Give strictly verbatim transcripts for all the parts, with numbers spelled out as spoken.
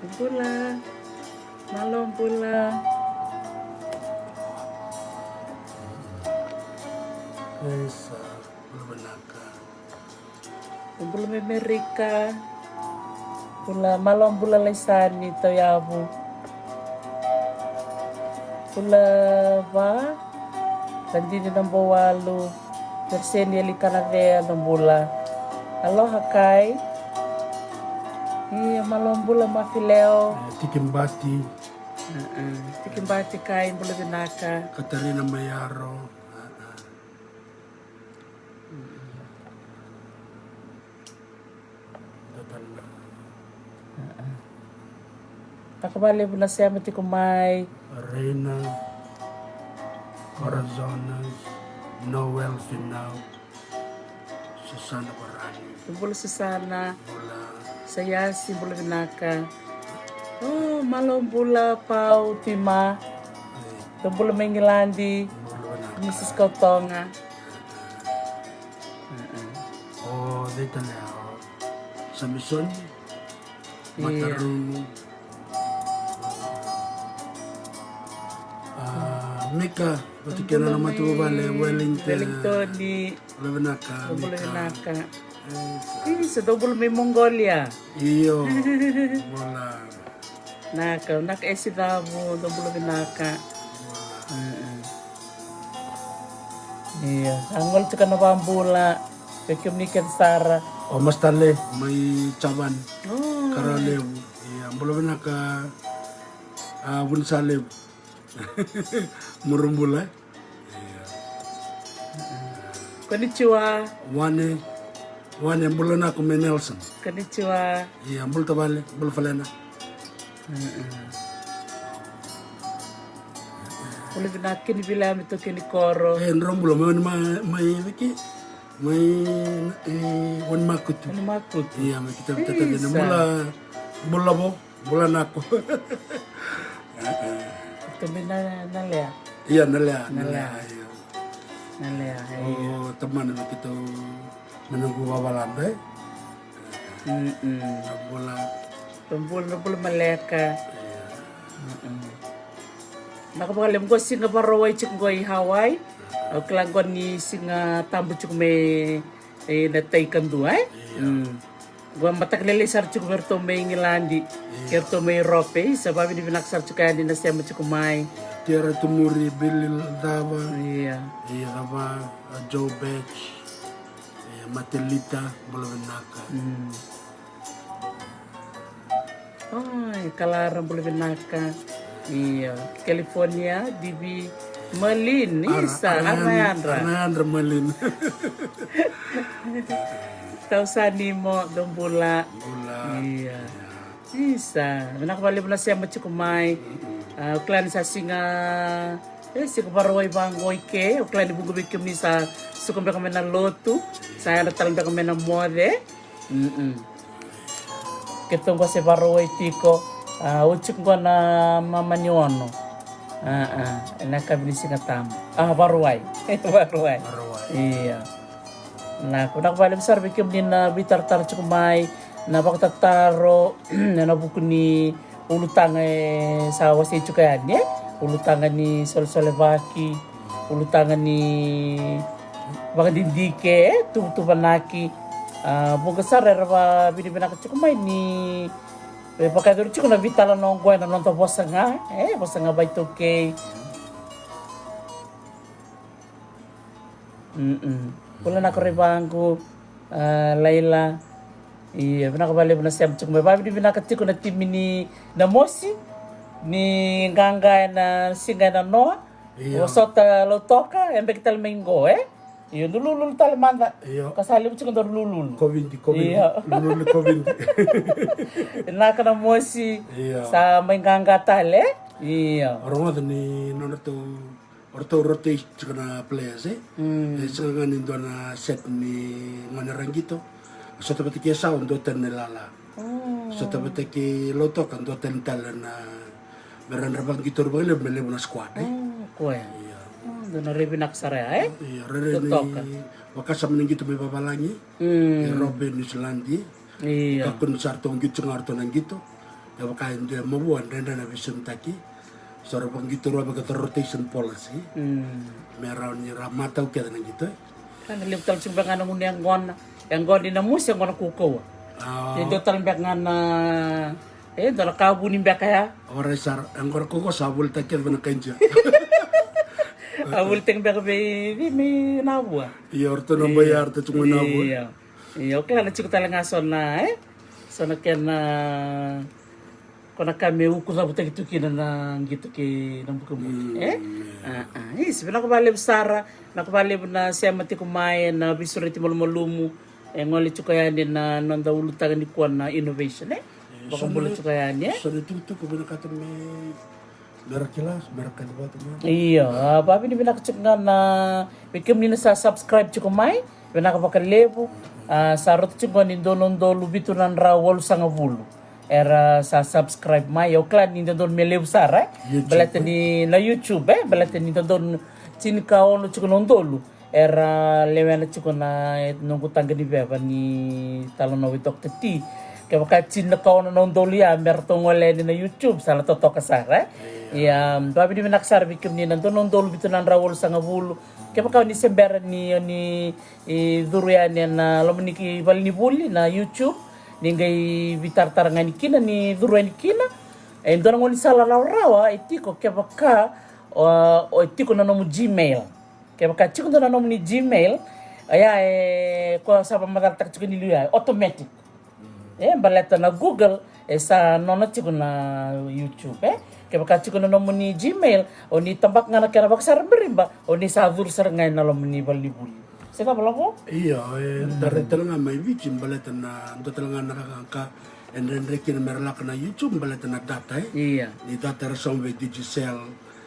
Bula. Malo bula. Isa, bula vinaka. Bula mai Merika. Bula, malo bula Laisani Tauyavu. Bula va. Tadini na Bouwalu. Perseni Elikana Cea, na bula. Aloha Kai. Ia, malo bula Mafileo. E, Tiki Bati. Tiki Bati Kai, bula vinaka. Katarina Maiaro. Vinaka vakalevu na sema tiko mai. Reina, Corazonas, Noel Finau, Susana Varani. Bula Susana. Bula. Sayasi, bula vinaka. O, malo bula Pau Tima. Bula mai Igiladi. Bula vinaka. Misis Kautoga. O cei tale, o Samisoni, Matarugu. A, Mika, vata kei na matavuvale, Wellington. Wellington. Bula vinaka, bula Mika. Vinaka. Isa, dou bula mai Mongolia. Io. Bula. Naka, naka Esi Cavu, dou bula vinaka. Io, a gole tiko na vabula vei kemuni kece sara. O Mastale mai Javan. Karalevu. Ia, bula vinaka. A, Vunisalevu. Murubula. Konnichiwa. Wane, Wane, bula nako me Nelson. Konnichiwa. Ia, bula tavale, bula falena. Bula vinaka kini vila me toki ni koro. E, dro bula mai, mai, mai viki. Mai, e, Wanimakutu. Wanimakutu. Ia, mai kita vita tadi na bula, bula vo. Bula nako. Keitou mai na, na lea. Ia, na lea, na lea, ia. Na lea, ia. O tamana na keitou, na noqu vavalada, e? Mm-mm. Na bula. Na bula, na bula maleka. Ia. Mm-mm. Naka vakalevu qo siga Vakarauwai tiko qo i Hawaii. Au kila qo ni siga tabu tiko mai, e, na tai kadua, e? Ia. Mm. Qo mataka lailai sara tiko vei iratou mai Igiladi, kei iratou mai Europe, e, sa vavinavinaka sara tiko yani na sema tiko mai. Tiara Tumuri, Billy Cava. Ia. Ia, Cava, a, Joe Beck. Ia, Matelita, bula vinaka. Mm. Oi, Kalara, bula vinaka. Io, California, Divi, Malin, isa, ara na yadra. Ara na yadra Malin. Tausanimo, dou bula. Bula. Io. Isa, vinaka vakalevu na sema tiko mai. A, au kila ni sa siga, e, siga Vakarauwai vaqo i ke. Au kila ni vuqa vei kemuni sa suka beka mai na lotu. Sa yadra tale beka mai na moce. Mm-mm. Keitou qo se Vakarauwai tiko, a, oti qo na mama ni ono. A, a, ena yakavi ni Siga Tabu. A, Vakarauwai. Vakarauwai. Vakarauwai. Ia. Na, vinaka vakalevu sara vei kemuni na veitaratara tiko mai, na vakatataro, ena vuku ni ulutaga e sa wasei tiko yani, e? Ulutaga ni solesolevaki, ulutaga ni vakadidike, e? Tuvatuvanaki. A, vuqa sara era vavinavinaka tiko mai ni, e, vakayacori tiko na veitalanoa oqo ena noda vosa ga, e? Vosa ga vakaitaukei. Mm-mm. Bula na karai vaqo, a, Laila. Ia, vinaka vakalevu na sema tiko mai. Vavinavinaka tiko na timi ni Namosi ni qaqa ena siga ena noa. Io. Vosota Lautoka, e beki tale mai qo, e? Io, dou lululu tale mada. Io. Ka sa levu tiko dou lululu. Kovidi, kovidi. Io. Lululu kovidi. Vinaka Namosi. Io. Sa mai qaqa tale. Io. Rogoca ni nodratou O ratou rotate tiko na players, e? Mm. E sega ga ni dua na set ni gone raqito. Sota vata kei Esau, dua tani na ilala. Oh. Sota vata kei Lautoka, dua tani tale na, me ra dra vaqitori vakalevu, me levu na squad, e? Oh, koya. Ia. Oh, dua na rairai vinaka sara ya, e? Ia, rairai ni vakasama ni qito mai vavalagi. Mm. Europe, New Zealand. Ia. Kakua ni sa ratou qito tiko ga ratou na qito. Kevaka e dua e mavoa, dredre na veisautaki. So ra vakaqito ruarua vei keda rotation policy. Me rawa ni ra matau kece na qito. Ka na levu tale tiko beka ga na gunu yaqona. Yaqona ni namusi, yaqona kaukauwa. E dua tale beka ga na, e dua na ka vuni beka ya. Orait sara, yaqona kaukauwa sa volitaki kece vei na kai Jia. A volitaki beka vei, vei mai Navua. Io, ratou na bai ya, ratou tiko mai Navua. Io, au kila na tiko tale ga so na, e? So na kena, ko na ka me ukucavutaki tu kina na qito kei na bukabuka, e? Isi, vinaka vakalevu sara, vinaka vakalevu na sema tiko mai, na veisureti malumalumu, e gole tiko yani na noda ulutaga nikua na innovation, e? Vakabula tiko yani, e? So na tukutuku vinakata me, me ra kila, me ra kacivaka tu mai. Io, a, vavinavinaka tiko ga na, vei kemuni na sa subscribe tiko mai, vinaka vakalevu. A, sa rauta tiko ga ni dua na udolu vitu na drau walusagavulu era sa subscribe mai. Au kila ni dodonu me levu sara, e? Baleta ni na YouTube, e? Baleta ni dodonu, tinikaono tiko na udolu era lewena tiko na, e, noqu taqa ni veva ni talanoa vei Doctor T. Kevaka tinikaono na udolu ya me ratou gole yani na YouTube, sa na totoka sara, e? Ia, vavinavinaka sara vei kemuni na dua na udolu vitu na drau walusagavulu. Kevaka o ni se bera ni, o ni, e, curu yani ena loma ni valenivuli na YouTube, ni qai veitaratara ga yani kina ni curu yani kina. E dua na gaunisala rawarawa e tiko kevaka o, o tiko na nomu Gmail. Kevaka tiko dua na nomuni Gmail, oya e, ko sa vakamacalataka tiko ni liu ya, e automatic. E, baleta na Google, e sa nona tiko na YouTube, e. Kevaka tiko na nomuni Gmail, o ni tabaka ga na kena vakasarabariba, o ni sa curu sara ga ena loma ni valenivuli. Se cava, Lavo? Io, e, da rai tale ga mai Viti, baleta na dua tale ga na ka, ka, e dredre kina me ra lako na YouTube, baleta na data, e. Ia. Ni data era sauma vei Digicel,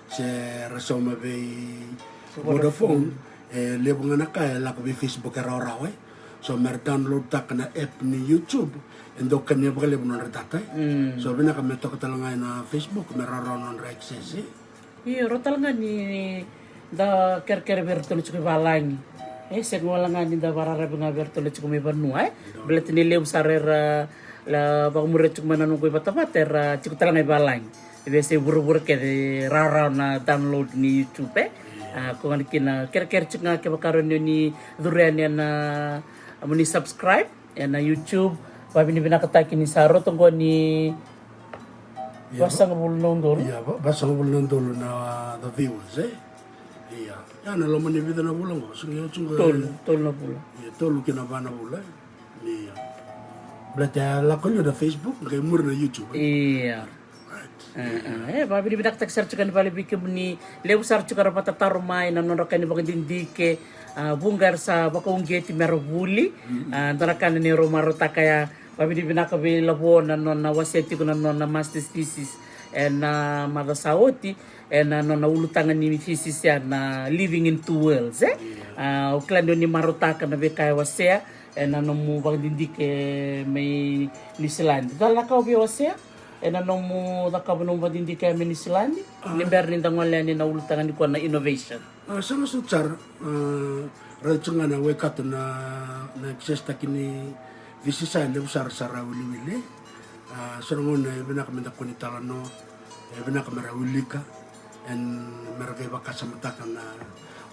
se ra sauma vei Vodafone, e levu ga na ka e lako vei Facebook e rawarawa, e. So me ra download taka na app ni YouTube, e dau kania vakalevu nodra data, e. So vinaka me toka tale ga ena Facebook me rawarawa nodra access, e. Io, rawa tale ga ni da kerekere vei iratou na tiko i valagi. E sega wale ga ni da vakararavi ga vei iratou na tiko mai vanua, e. Baleta ni levu sara era, a, vakamuria tiko mai na noqu ivatavata, era tiko tale ga i valagi. E veiyasai vuravura kece rawarawa na download ni YouTube, e. A, ko gona kina kerekere tiko ga kevaka rawa ni o ni curu yani ena, a, mo ni subscribe ena YouTube. Vavinavinakataki ni sa rauta qo ni vasagavulu na udolu. Ia, va-, vasagavulu na udolu na, the viewers, e. Ia, ia na loma ni vica na vula qo, so qo, so qo, tolu, tolu na vula. Ia, tolu ki na va na vula, e. Ia. Baleta e lako liu na Facebook, qai muri na YouTube, e. Ia. E, e, e, vavinavinakataki sara tiko yani vale vei kemuni, levu sara tiko era vatataro mai na nodra ka ni vakadidike, a, vuqa era sa vakauqeti me ra vuli, a, dua na ka na neirau marautaka ya, vavinavinaka vei Lavo na nona wasea tiko na nona master's thesis ena macawa sa oti, ena nona ulutaga ni thesis ya na Living in Two Worlds, e? A, au kila ni o ni marautaka na veika e wasea ena nomu vakadidike mai Niusiladi. Cala na ka o via wasea ena nomu cakava nomu vakadidike mai Niusiladi, ni bera ni da gole yani na ulutaga nikua na innovation? A, sa na sota sara, a, raica ga na wekata na, na access taki ni thesis e levu sara sa ra wiliwili. A, so na gauna e vinaka me da kua ni talanoa, e vinaka me ra wilika, and me ra qai vakasamataka na.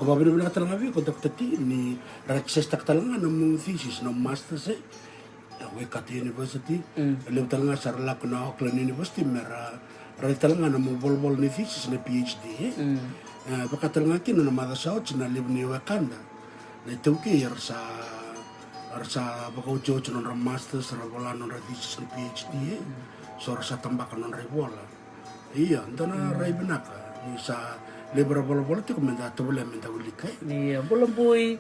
Au vakavinavinaka tale ga vei iko Doctor T ni ra access taka tale ga na nomu thesis, na masters, e. E wekata university, e levu tale ga sa ra lako na Auckland University me ra raica tale ga na nomu volavola ni thesis na PhD, e. E vaka tale ga kina na macawa sa oti na levu ni wekada na iTaukei era sa, era sa vakaotioti nodra masters, ra vola nodra thesis na PhD, e. So ra sa tabaka nodra ivola. Ia, dua na rai vinaka ni sa levu era volavola tiko me da tovolea me da wilika, e. Ia, bula Bui,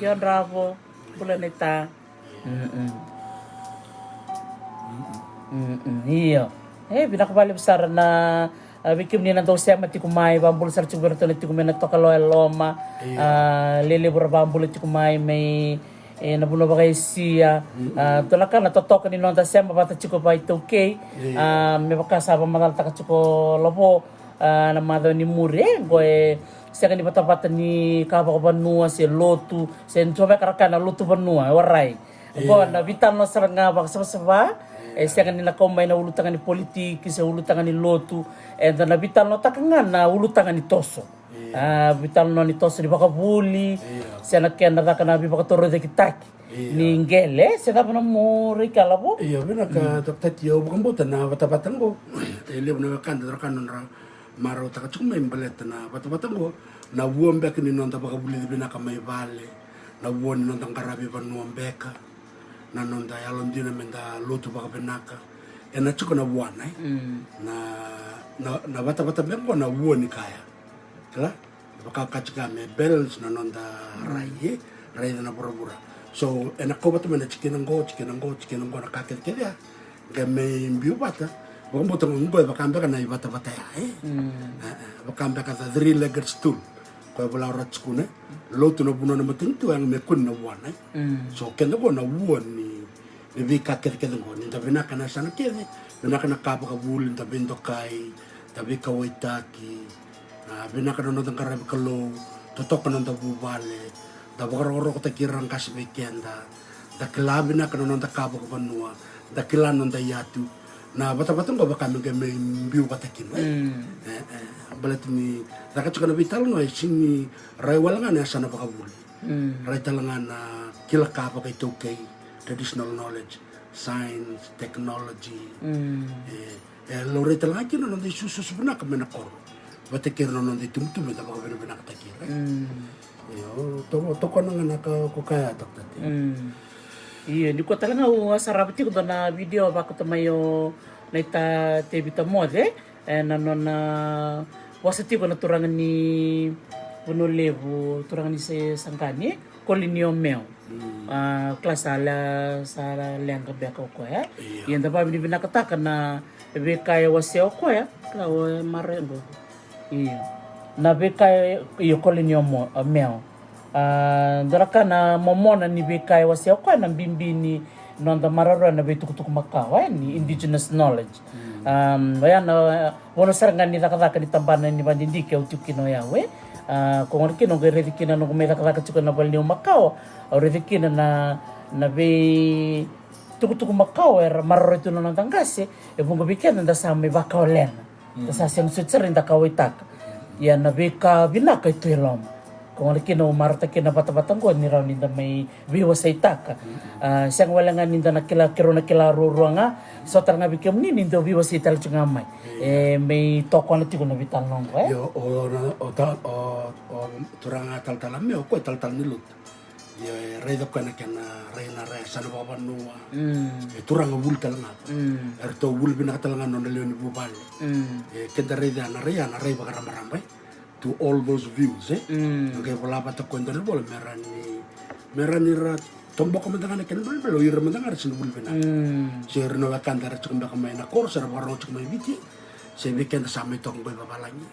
Io Dravo, bula naita. Mm-mm. Mm-mm. Io. E vinaka vakalevu sara na, a, vei kemuni na dau sema tiko mai, vakabula sara tiko vei iratou na tiko mai na Tokalau e Loma. Io. A, lelevu ra vakabula tiko mai, mai, e, na vanua vakaEsia. Mm-mm. A, dua na ka na totoka ni noda sema vata tiko vaiTaukei. Io. A, me vaka sa vakamacalataka tiko Lavo, a, na macawa ni muri, e, qo e sega ni vatavata ni ka vakavanua se lotu, se ni so veka ra kaya na lotu vanua, e warai. Qo na veitalanoa sara ga vakasavasava, E sega ni na kau mai na ulutaga ni politiki se ulutaga ni lotu. Eda na veitalanoataka ga na ulutaga ni toso. A, veitalanoa ni toso ni vakavuli, se na kena caka na veivakatorocaketaki ni qele, se cava na mo rai kala vo. Io, vinaka. Tokotaki, au vakabauta na vatavata qo e levu na wekada, dra ka nodra marautaka tiko mai baleta na vatavata qo, na vua beka ni noda vakavulici vinaka mai vale, na vua ni noda qaravi vanua beka, na noda yalodina meda lotu vakavinaka. Ena tiko na vuana, e? Na, na, na vatavata beka qo na vua ni kaya. Kila? Vaka ka tiko me balance na noda rai, e? Raica na vuravura. So, ena kau vata mai na tikina qo, tikina qo, tikina qo, na ka kecekece ya. Qai mai biu vata. Vakabauta qo e vaka beka na ivatavata ya, e? E, e, vaka beka the three-legged stool. Koya vola ora tikuna, e? Lotu na vanua na matanitu, ya ga me kune na vuana, e? So, keda qo na vua ni ni veika kecekece qo, ni da vinaka na yasana kece, vinaka na ka vakavuli, da veidokai, da veikauwaitaki, a, vinaka na noda qaravi Kalou, totoka noda vuvale, da vakarokorokotaki ira qase vei keda, da kila vinaka na noda ka vakavanua, da kila noda iyatu. Na vatavata qo vaka me qai mai biu vata kina, e? E, e, baleta ni caka tiko na veitalanoa e sega ni rai wale ga na yasana vakavuli. Rai tale ga na kila ka vakaitaukei, traditional knowledge, science, technology. E, e laurai tale ga kina na noda isususu vinaka mai na koro vata kei ira na noda itubutubu eda vakavinavinakataki ira. Io, toko, tokona ga na ka ko kaya, Doctor T. Io, nikua tale ga au a sarava tiko dua na video vakauta mai o Naita Tevita Moce, e, na nona vosa tiko na turaga ni Vanua Levu, turaga ni se Saqani, Colin Omeo. A, kila sa le, sa leqa beka o koya. Ia. Ia da vavinavinakataka na veika e wasea o koya, kila o e mare qo. Io. Na veika e, io, Colin Omo-, Omeo. A, dua na ka na momona ni veika e wasea o koya na bibi ni noda maroroya na veitukutuku makawa, e, ni indigenous knowledge. Am, oya na, e, vanua sara ga ni cakacaka ni tabana ni vadidike au tiko kina oya, e. A, ko gona kina au qai raici kina noqu mai cakacaka tiko na valeniu makawa, au raici kina na, na veitukutuku makawa era maroroi tu na noda qase, e vuqa vei keda da sa mai vakawalena. Da sa sega soti sara ni da kauwaitaka. Ia na veika vinaka e tu e loma. Ko gona kina au marautaka kina na vatavata qo ni rawa ni da mai veiwaseitaka. A, sega wale ga ni da na kila, keirau na kila ruarua ga. So tale ga vei kemuni ni dau veiwasei tale tiko ga mai. E, mai tokona tiko na veitalanoa qo, e? Io, o, na, o ta-, o, o turaga talatala me, o koya talatala ni lotu. Ia, e raica koya na kena rai na rai, yasana vakavanua. E turaga vuli tale ga. Eratou vuli vinaka tale ga na nona lewe ni vuvale. E, keda raica na rai, na rai vakarabaraba, e. To all those views, e. Na qai vola vata koya dua na vola me ra ni, me ra ni ra toboka mada ga na kena balebale, o ira mada ga ra sega ni vuli vinaka. Se ira na wekada era tiko beka mai na koro, se ra vakarorogo tiko mai Viti, se vei keda sa mai toka qo i vavalagi.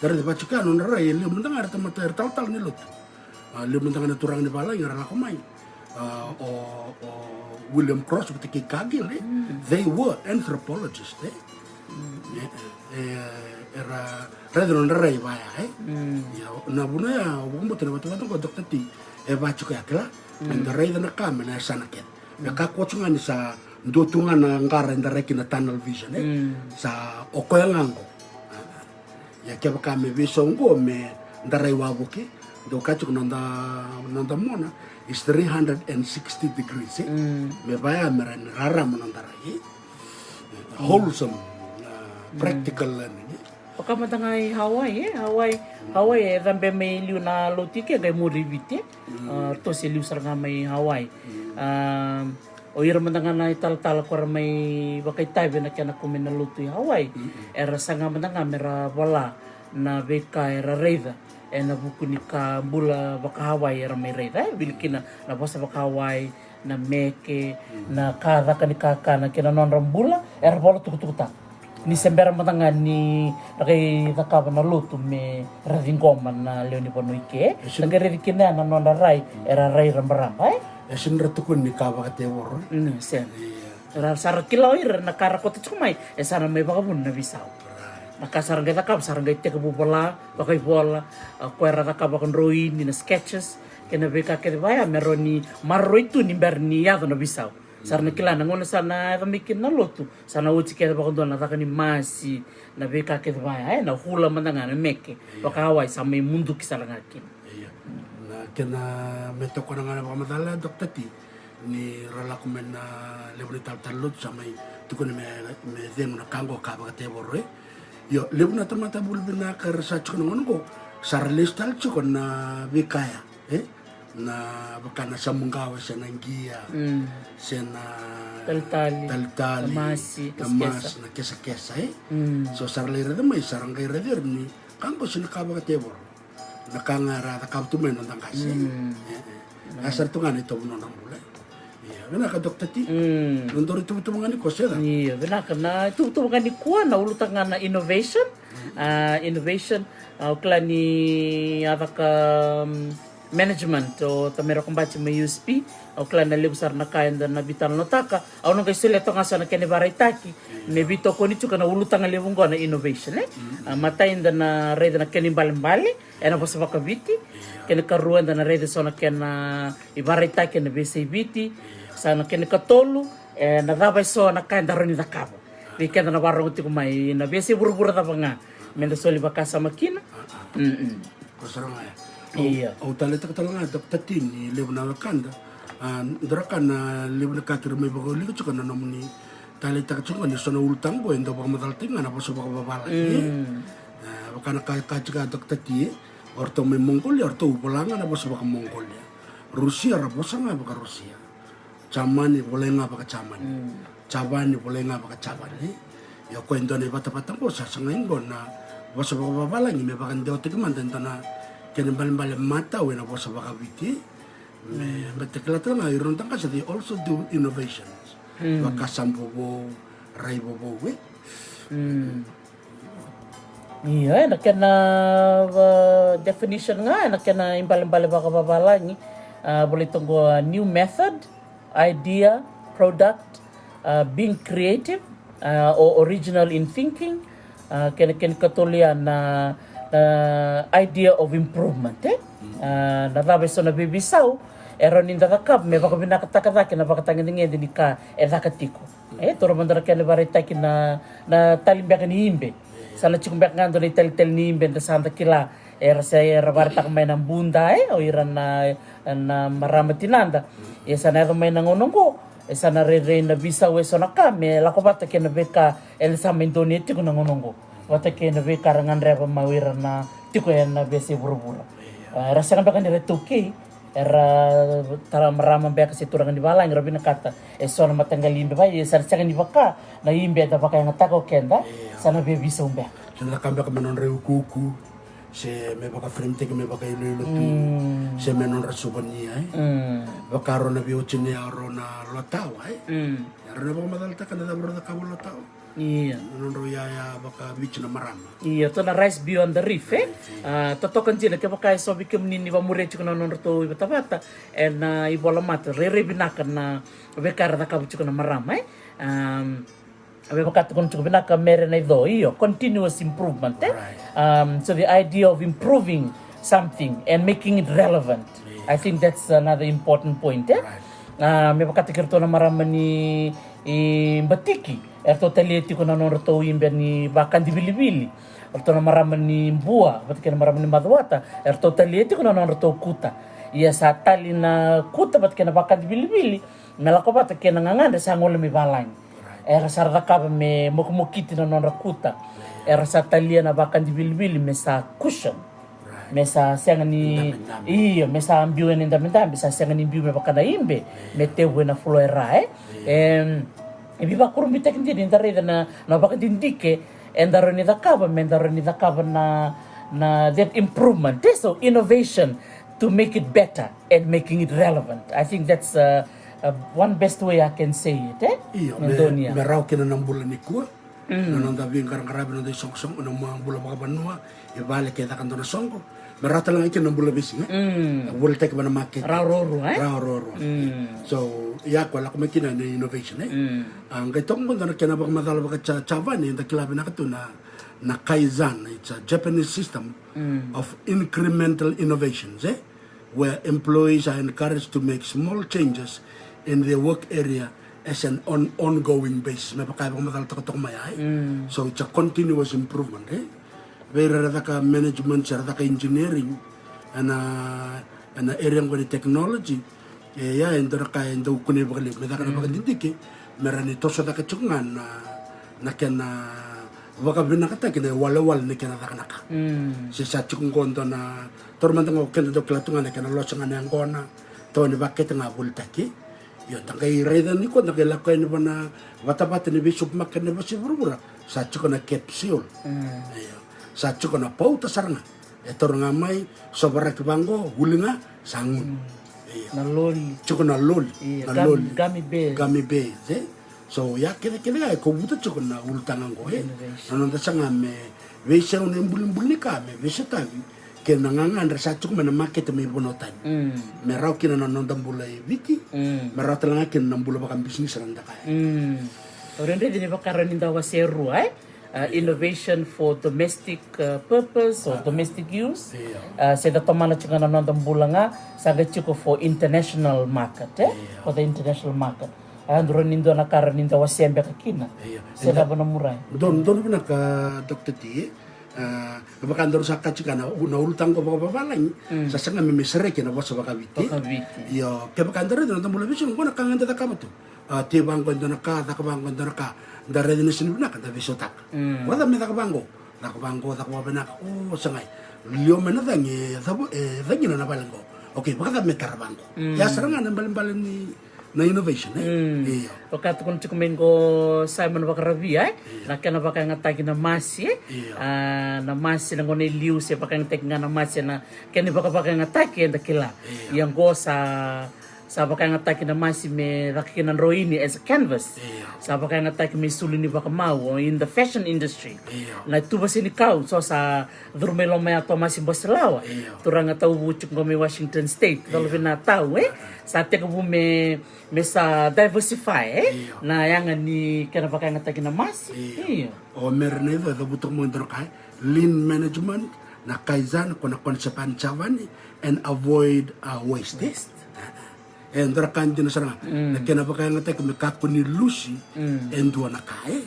Da raica vata tiko ya na nodra rai, e levu mada ga era tamata, era talatala ni lotu. A, levu mada ga na turaga ni vavalagi era lako mai. A, o, o William Cross vata kei Cargill, e? They were anthropologists, e? E, e, era raica na nodra rai vaya, e? Ia, na vuna ya, au vakabauta na vatavata qo, Doctor T, e vaka tiko ya, kila? Me da raica na ka mai na yasana kece. Me kakua tiko ga ni sa dua tu ga na qara eda rai kina, tunnel vision, e? Sa o koya ga qo. Ia kevaka me veisau qo me da rai wavoki, dau kaya tiko noda, noda mona is three hundred and sixty degrees, e? Me vaya me ra ni rarama noda rai, e? Wholesome, a, practical learning, e? Vaka mada ga i Hawaii, e? Hawaii, Hawaii e cabe mai liu na lotu i ke qai muri i Viti, e? A, ratou se liu sara ga mai Hawaii. A, o ira mada ga na italatala ko ra mai vakaitavi ena kena kau mai na lotu i Hawaii, era saga mada ga me ra vola na veika era raica ena vuku ni ka bula vaka-Hawaii era mai raica, e, wili kina na vosa vaka-Hawaii, na meke, na ka caka ni kakana kei na nodra bula, era vola tukutukutaka. Ni se bera mada ga ni ra qai cakava na lotu me ra ciqoma na lewe ni vanua i ke. Sa qai raici kina ya na nodra rai, era rai rabaraba, e? E sega ni ra tukuni ni ka vakatevoro. Sega. Ia. Era sa ra kila o ira na ka ra kauta tiko mai, e sa na mai vakavuna na veisau. Na ka sa ra qai cakava, sa ra qai tekivu vola, vakaivola, a, koya ra cakava vakadroini, na sketches, kei na veika kece vaya me rawa ni maroroi tu ni bera ni yaco na veisau. Sa ra na kila na gauna sa na yaco mai kina na lotu, sa na oti kece vakadua na caka ni masi, na veika kece vaya, e, na hula mada ga na meke. Vakawai sa mai muduki sara ga kina. Ia. Na kena me tokona ga na vakamacala, Doctor T, ni ra lako mai na levu ni talatala lotu sa mai tukuni me, me cegu na ka oqo ka vakatevoro, e. Io, levu na tamata vuli vinaka era sa tiko na gauna oqo, sa ra lesu tale tiko na veika ya, e? Na vaka na samuqawa se na qia, se na talitali, talitali, na masi, na kesakesa, e? So sa ra lai raica mai, sa ra qai raica ira ni ka oqo sega ni ka vakatevoro. Na ka ga era cakava tu mai na noda qase. E, e. A sara tu ga na itovo ni nodra bula. Ia, vinaka Doctor T. Na dua na ituvatuva ga ni kua se cava? Ia, vinaka, na ituvatuva ga ni kua na ulutaga na innovation. A, innovation, a, au kila ni a caka, mm, management o Tamera Kobati mai U S P. Au kila na levu sara na ka eda na veitalanoataka. Au na qai solia toka ga so na kena ivakaraitaki me veitokoni tiko na ulutaga levu oqo na innovation, e? A, matai eda na raica na kena ibalebale ena vosa vakaviti, kena ikarua eda na raica so na kena ivakaraitaki ena veiyasai Viti, sa na kena ikatolu, e, na cava eso na ka eda rawa ni cakava vei keda na vakarogo tiko mai na veiyasai vuravura cava ga meda soli vakasama kina. Ko sara ga ya. Au, ia, au taleitaka tale ga, Doctor T, ni levu na wekada, a, dua na ka na levu na ka keirau mai vakaulika tiko na nomuni taleitaka tiko ni so na ulutaga oqo e dau vakamacalataki ga na vosa vakavavalagi. A, vaka na ka e kaya tiko ya Doctor T, o ratou mai Mongolia, o ratou vola ga na vosa vakaMongolia. Rusia ra vosa ga vakaRusia. Jamani volai ga vakaJamani. Javani volai ga vakaJavani. Ia o koya e dua na ivatavata oqo sa sagai oqo na vosa vakavavalagi me vakadewataki mada e dua na kena ibalebale matau ena vosa vakaviti. Me baleta kila tale ga ira na noda qase, they also do innovations. Vakasama vovou, rai vovou, e? Io, ena kena, a, definition ga, ena kena ibalebale vakavavalagi, a, volai toka qo, a, new method, idea, product, a, being creative, a, or original in thinking, a, kena, kena ikatolu ya na, na idea of improvement, e? A, na cava eso na veiveisau e rawa ni da cakava me vakavinakataka cake na vakatagedegede ni ka e caka tiko. E, taura mada na kena ivakaraitaki na, na tali beka ni ibe. Sa na tiko beka ga dua na italitali ni ibe eda sa da kila. Era sa, era vakaraitaka mai na buda, e, o ira na, na marama tinada. Ia sa na yaco mai na gauna oqo, e sa na rairai na veisau eso na ka me lako vata kei na veika eda sa mai donuya tiko na gauna oqo. Vata kei na veika ra gadreva mai o ira na tiko ena veiyasai vuravura. A, era sega beka ni ra iTaukei, era tara marama beka se turaga ni valagi, ra vinakata eso na mataqali ibe vaya, ia sa na sega ni vaka na ibe eda vakayagataka o keda, sa na veiveisau beka. Sa na caka beka me nodra iukuuku, se me vakaframe-taki me vakailoilo tu, se me nodra suvania, e? Vaka rau na veiwatini ya, rau na Lotawa, e? Era na vakamacalataka na cava rau cakava o Lotawa. Ia. Na nodrau yaya vakaviti na marama. Ia, to na Rise Beyond the Reef, e? Rise, ia. A, totoka dina, kevaka e so vei kemuni ni vakamuria tiko na nodratou ivatavata ena, a, ivolamata, rairai vinaka na veika era cakava tiko na marama, e? Am, vei vaka tukuna tiko vinaka Mere Naico, io, continuous improvement, e? Right. Um, so the idea of improving something and making it relevant, I think that's another important point, e? Right. A, me vakataki iratou na marama ni, i, Batiki, eratou talia tiko na nodratou ibe ni vakadivilivili. Eratou na marama ni Bua vata kei na marama ni Macuata, eratou talia tiko na nodratou kuta. Ia sa tali na kuta vata kei na vakadivilivili me lako vata kei na gagadre sa gole mai valagi. Era sa ra cakava me mokimokiti na nodra kuta. Era sa talia na vakadivilivili me sa cushion. Me sa sega ni, io, me sa biu ena idabedabe, sa sega ni biu me vaka na ibe me tevu ena floor, e? Em, e veivakurabuitaki dina ni da raica na, na vakadidike eda rawa ni cakava, me da rawa ni cakava na, na that improvement, e? So innovation to make it better and making it relevant. I think that's, uh, uh, one best way I can say it, e? Io, me, me rawa kina na bula nikua. Na noda veiqaraqaravi, na noda isoqosoqo, na noda bula vakavanua, e vale ke caka dua na soqo. Me rawa tale ga kina na bula veisiga. Na volitaki va na makete. Rawa ruarua, e? Rawa ruarua. So, ia ko lako mai kina na innovation, e? A, qai toka qo dua na kena vakamacala vaka Ja-, Javani, eda kila vinaka tu na, na Kaizen, it's a Japanese system of incremental innovations, e? Where employees are encouraged to make small changes in their work area as an on, ongoing basis, me vaka e vakamacalataka toka mai ai. So it's a continuous improvement, e? Vei ira era caka management, se ra caka engineering, ena, ena area qo ni technology, e, ia, e dua na ka e dau kunei vakalevu me caka na vakadidike, me rawa ni toso caka tiko ga na, na kena vakavinakataki na iwalewale ni kena caka na ka. Se sa tiko qo dua na, taura mada ga o keda dau kila tu ga na kena losa ga na yaqona, tawa ni vakete ga volitaki. Io, da qai raica ni ko da qai lako yani va na vatavata ni vei supermarket na vasi vuravura, sa tiko na capsule. Io. Sa tiko na pauta sara ga. E taura ga mai, sovaraki vaqo, uli ga, sa gunu. Io. Na loli. Tiko na loli. Io, na gummy, loli. Gummy bears. Gummy bears, e? So, ia kece, kece ga e kovuta tiko na ulutaga qo, e? Innovation. Na noda saga me veisau na ibulibuli ni ka, me veisotavi kei na gagadre sa tiko mai na makete mai vanua tani. Me rawa kina na noda bula e Viti, me rawa tale ga kina na bula vakabisinisi na noda kaya. O rairai ni vakara ni da wase rua, e? Uh, innovation for domestic, uh, purpose or domestic use. Io. Uh, se da tomana tiko ga na noda bula ga, sa qai tiko for international market, e? Io. For the international market. A dua ni dua na ka rawa ni da wasea beka kina. Io. Se cava na murai? Donu, donu vinaka, Doctor T, e? A, vaka daru sa kaya tiko na, na ulutaga vakavavalagi, sa saga me, me sereki na vosa vakaviti. Vakaviti. Io, kevaka daru raica na noda bula veisiga, qo na ka ga da cakava tu. A, tei vaqo e dua na ka, caka vaqo e dua na ka. Da raica na sega ni vinaka, da veisautaka. Vakacava me caka vaqo? Caka vaqo, caka vakavinaka. O, sa qai liwa mai na cagi, e cava, e cagina na vale qo. Okay, vakacava me tara vaqo? Ia sara ga na ibalebale ni na innovation, e? Io. Vaka tukuna tiko mai qo Simon Vakaravia, e? Io. Na kena vakayagataki na masi, e? Io. A, na masi na gauna e liu se vakayagataki ga na masi na kena vakavakayagataki eda kila. Io. Ia qo sa, sa vakayagataki na masi me caka kina droini as a canvas. Io. Sa vakayagataki me sulu ni vakamau, o in the fashion industry. Io. Na tuva senikau, so sa curu mai loma ya Tomasi Bosilawa. Io. Turaga tauvuci qo mai Washington State, colo vina tau, e? Sa tekivu me, me sa diversify, e? Io. Na yaga ni kena vakayagataki na masi. Io. Io. O Mary Naico e cavuta mai dua na ka, e? Lean management, na Kaizen, ko na Konichiban Javani, and avoid, uh, waste, e? Waste. E dua na ka dina sara ga. Na kena vakayagataki me kakua ni lusi e dua na ka, e.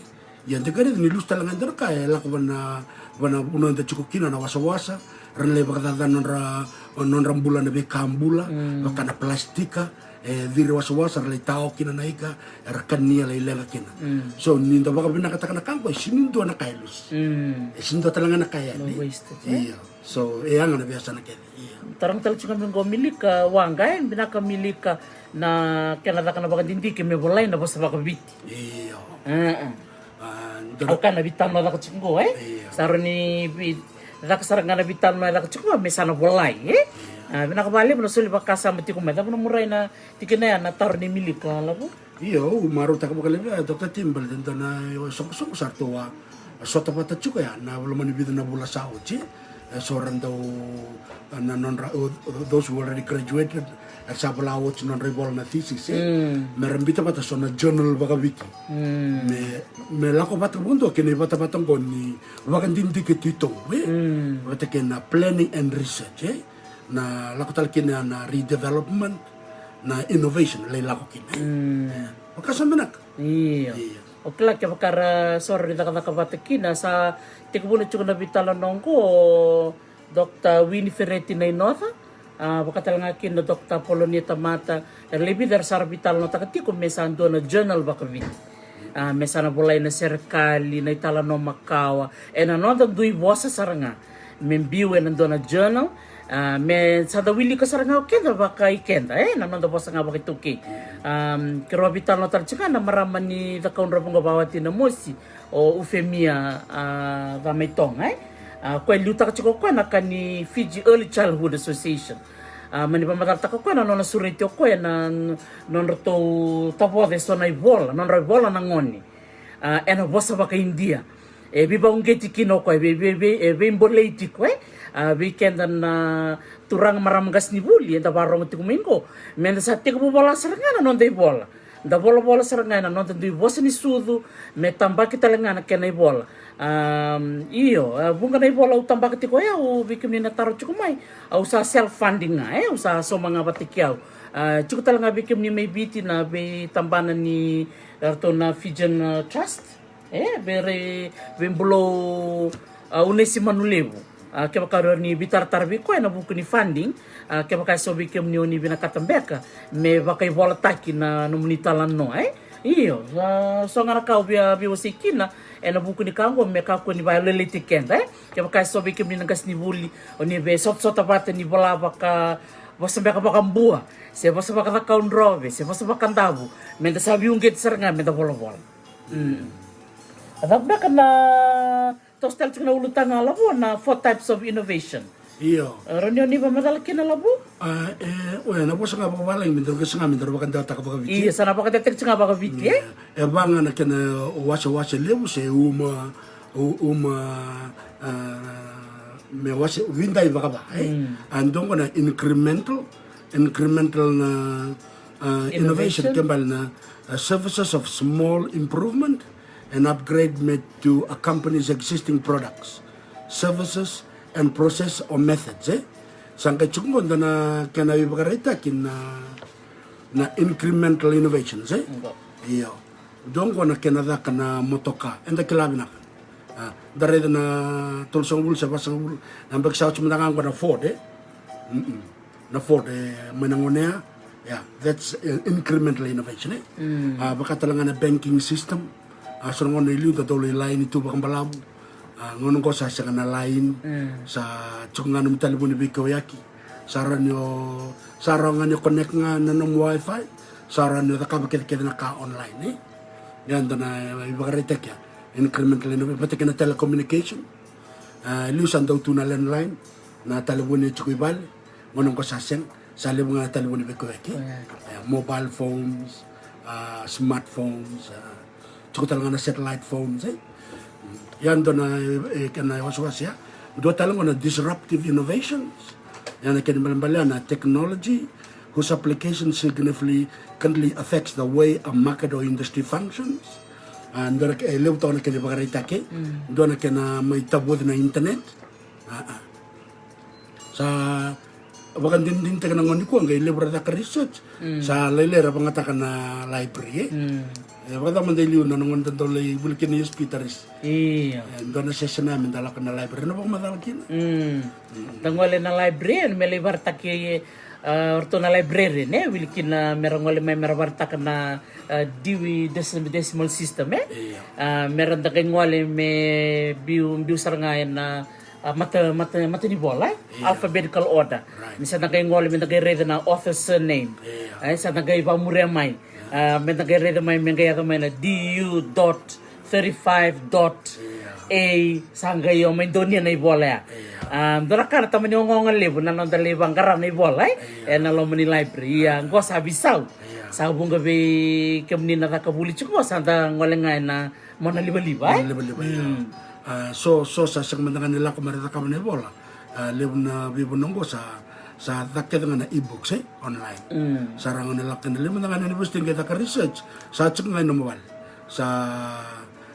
Ia da qai raica ni lusi tale ga e dua na ka e lako va na, va na vanua eda tiko kina, na wasawasa, ra na lai vakacacana nodra, nodra bula na veika bula, vaka na plastika, e ciri wasawasa, ra lai tao kina na ika, era kania lai leqa kina. So ni da vakavinakataka na ka qo, e sega ni dua na ka e lusi. E sega ni dua tale ga na ka e yali. No waste, e? Io. So, e yaga na veiyasana kece. Io. Taroga tale tiko ga mai qo Milika Waqa, e? Vinaka Milika, na kena caka na vakadidike me volai na vosa vakaviti. Io. Au kaya na veitalanoa caka tiko qo, e? Io. Sa rawa ni vei, caka sara ga na veitalanoa caka tiko qo me sa na volai, e? Io. A, vinaka vakalevu na soli vakasama tiko mai. Cava na murai na tikina ya na taro ni Milika, Lavo? Io, au marautaka vakalevu ya, Doctor T, baleta e dua na isoqosoqo sa ratou a sota vata tiko ya na loma ni vica na vula sa oti. E so ra dau, na nodra, o, o, those who already graduated, era sa vola oti nodra ivola na thesis, e. Me ra biuta vata so na journal vakaviti. Me, me lako vata vakadua kei na ivatavata qo ni vakadidike titobu, e. Vata kei na planning and research, e. Na lako tale kina na redevelopment, na innovation, lai lako kina, e. Vaka sa vinaka. Io. Io. O kila kevaka ra so ra ni cakacaka vata kina, sa tekivu na tiko na veitalanoa qo, Doctor Winnie Fereti Nainoca, a, vaka tale ga kina na Doctor Apolonia Tamata, era lai vica era sa ra veitalanoataka tiko me sa dua na journal vakaviti. A, me sa na volai na serekali, na italanoa makawa, ena noda dui vosa sara ga. Me biu ena dua na journal, a, me sa da wilika sara ga o keda vaka i keda, e, na noda vosa ga vakaiTaukei. A, keirau a veitalanoa tale tiko ga na marama ni Cakaudrove qo vakawati Namosi, o Ufemia, a, Camaitoga, e. A, koya e liutaka tiko o koya na ka ni Fiji Early Childhood Association. A, mani vakamacalataka o koya na nona sureti o koya na, na nodratou tavoca eso na ivola, nodra ivola na gone. A, ena vosa vakaIdia. E veivakauqeti kina o koya, e vei, vei, vei, e veibolei tiko, e. A, vei keda na turaga marama qasenivuli, eda vakarorogo tiko mai qo. Meda sa tekivu vola sara ga na noda ivola. Da volavola sara ga ena noda dui vosa ni sucu, me tabaki tale ga na kena ivola. Am, io, a, vuqa na ivola au tabaka tiko, e, au vei kemuni na taro tiko mai. Au sa self funding ga, e, au sa sauma ga vata kei au. A, tiko tale ga vei kemuni mai Viti na veitabana ni ratou na Fijian, a, Trust. E, vei rai, vei Bulou, a, Unesi Manulevu. A, kevaka rawa ni veitaratara vei koya ena vuku ni funding, a, kevaka e so vei kemuni o ni vinakata beka me vakaivolataki na nomuni talanoa, e? Io, a, so ga na ka au via veiwasei kina ena vuku ni ka oqo me kakua ni vakaleleti keda, e? Kevaka e so vei kemuni na qasenivuli o ni veisotasota vata ni vola vaka, vosa beka vakabua, se vosa vakacakaudrove, se vosa vakadavu, meda sa veiuqeti sara ga meda volavola. Mm. A cava beka na toso tale tiko na ulutaga, Lavo, na four types of innovation? Io. E, rawa ni o ni vakamacala kina, Lavo? A, e, oya na vosa ga vakavalagi me daru qai saga me daru vakadewataka vakaviti. Io, sa na vakadewataki tiko ga vakaviti, e? Io. E va ga na kena wasewase levu se uma, u-, uma, a, me wase vidai vakava, e? Mm. A dua qo na incremental, incremental na, a, innovation. Innovation. Kena ibalebale na, a, services of small improvement and upgrade made to a company's existing products, services and process or methods, e? Sa qai tiko qo dua na kena ivakaraitaki na, na incremental innovations, e? Qo. Io. Dua qo na kena caka na motoka, eda kila vinaka. A, da raica na tolusagavulu se vasagavulu na yabaki sa oti mada ga qo na Ford, e? Mm-mm. Na Ford, e, mai na gone ya. Yeah, that's, e, incremental innovation, e? Mm. A, vaka tale ga na banking system. A, so na gauna i liu da dau lai laini tu vakabalavu. A, gauna qo sa sega na laini. Mm. Sa tiko ga nomu talevoni veikauyaki. Sa rawa ni o, sa rawa ga ni o connect ga na nomu wifi. Sa rawa ni o cakava kecekece na ka online, e? Ia dua na, e, ivakaraitaki ya. Incremental innovation, vata kei na telecommunication. A, i liu sa dau tu na landline, na talevoni e tiko i vale. Gauna qo sa sega, sa levu ga na talevoni veikauyaki. Koya. E, mobile phones, a, smartphones, a, tiko tale ga na satellite phones, e. Ia dua na, e, kena wasewase ya. Dua tale qo na disruptive innovations. Ia na kena ibalebale ya na technology whose application significantly affects the way a market or industry functions. A, dua na ke-, e levu toka na kena ivakaraitaki. Mm. Dua na kena mai tavoci na internet. A, a. Sa vakadinadinataki na gauna nikua qai levu ra caka research. Mm. Sa lailai ra vagataka na library, e? Mm. E, vakacava mada i liu na gauna da dau lai vuli kina na U S P, Taris? Io. E, dua na session ya me da lako na library, na vakamacala kina. Mm. Mm. Da gole na library, me lai varataki, e, a, o ratou na library, ne? Wili kina me ra gole mai me ra varataka na, a, Dewey Deci-, Decimal System, e? Io. A, me ra da qai gole me biu, biu sara ga ena, a, mata, mata, mata ni vola, e? Io. Alphabetical order. Right. Me sa da qai gole me da qai raica na author surname. Io. E, sa da qai vakamuria mai. Io. A, me da qai raica mai, me qai yaco mai na D U dot thirty-five dot A, sa qai o mai donia na ivola ya. Io. A, dua na ka na tamani ogaoga levu na noda lai vaqara na ivola, e? Io. Ena loma ni library. Ia, qo sa veisau. Io. Sa vuqa vei kemuni na caka vuli tiko qo, sa da gole ga ena mona livaliva, e? Mona livaliva, io. Mm. A, so, so sa sega mada ga ni lako me ra cakava na ivola. A, levu na veivanua qo sa, sa caka kece ga na e-books, e? Online. Mm. Sa rawa ga ni lako kina, levu mada ga na university qai caka research. Sa tiko ga ena nomu vale. Sa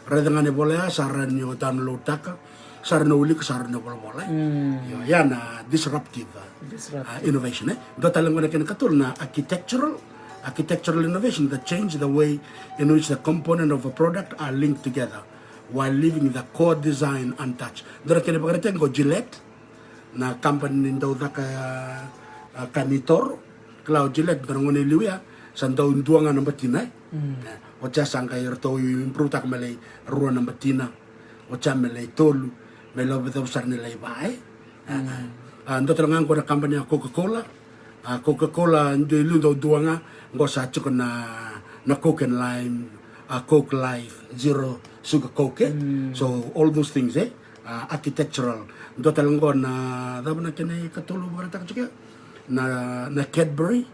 raica ga na ivola ya, sa rawa ni o download taka. Sa rawa ni o wilika, sa rawa ni o volavola, e? Mm. Io, ya na disruptive, a, disruptive, a, innovation, e? Dua tale qo na kena ikatolu na architectural, architectural innovation that change the way in which the component of a product are linked together while leaving the core design untouched. Dua na kena ivakaraitaki qo Gillette, na company ni dau caka, a, a, ka ni toro. Kila o Gillette, dua na gone i liu ya, sa dau dua ga na batina, e? Mm. E, oti ya sa qai ratou improve taka me lai rua na batina. Oti ya me lai tolu, me lai ovacavu sara ni lai va, e? A, a. Mm. A, dua tale ga qo na company a Coca-Cola. A, Coca-Cola, dua i liu dau dua ga, qo sa tiko na, na Coke and Lime, a, Coke Life, zero sugar Coke, e? Mm. So, all those things, e? A, architectural. Dua tale qo na, cava na kena ikatolu vakaraitaka tiko ya? Na, na Cadbury,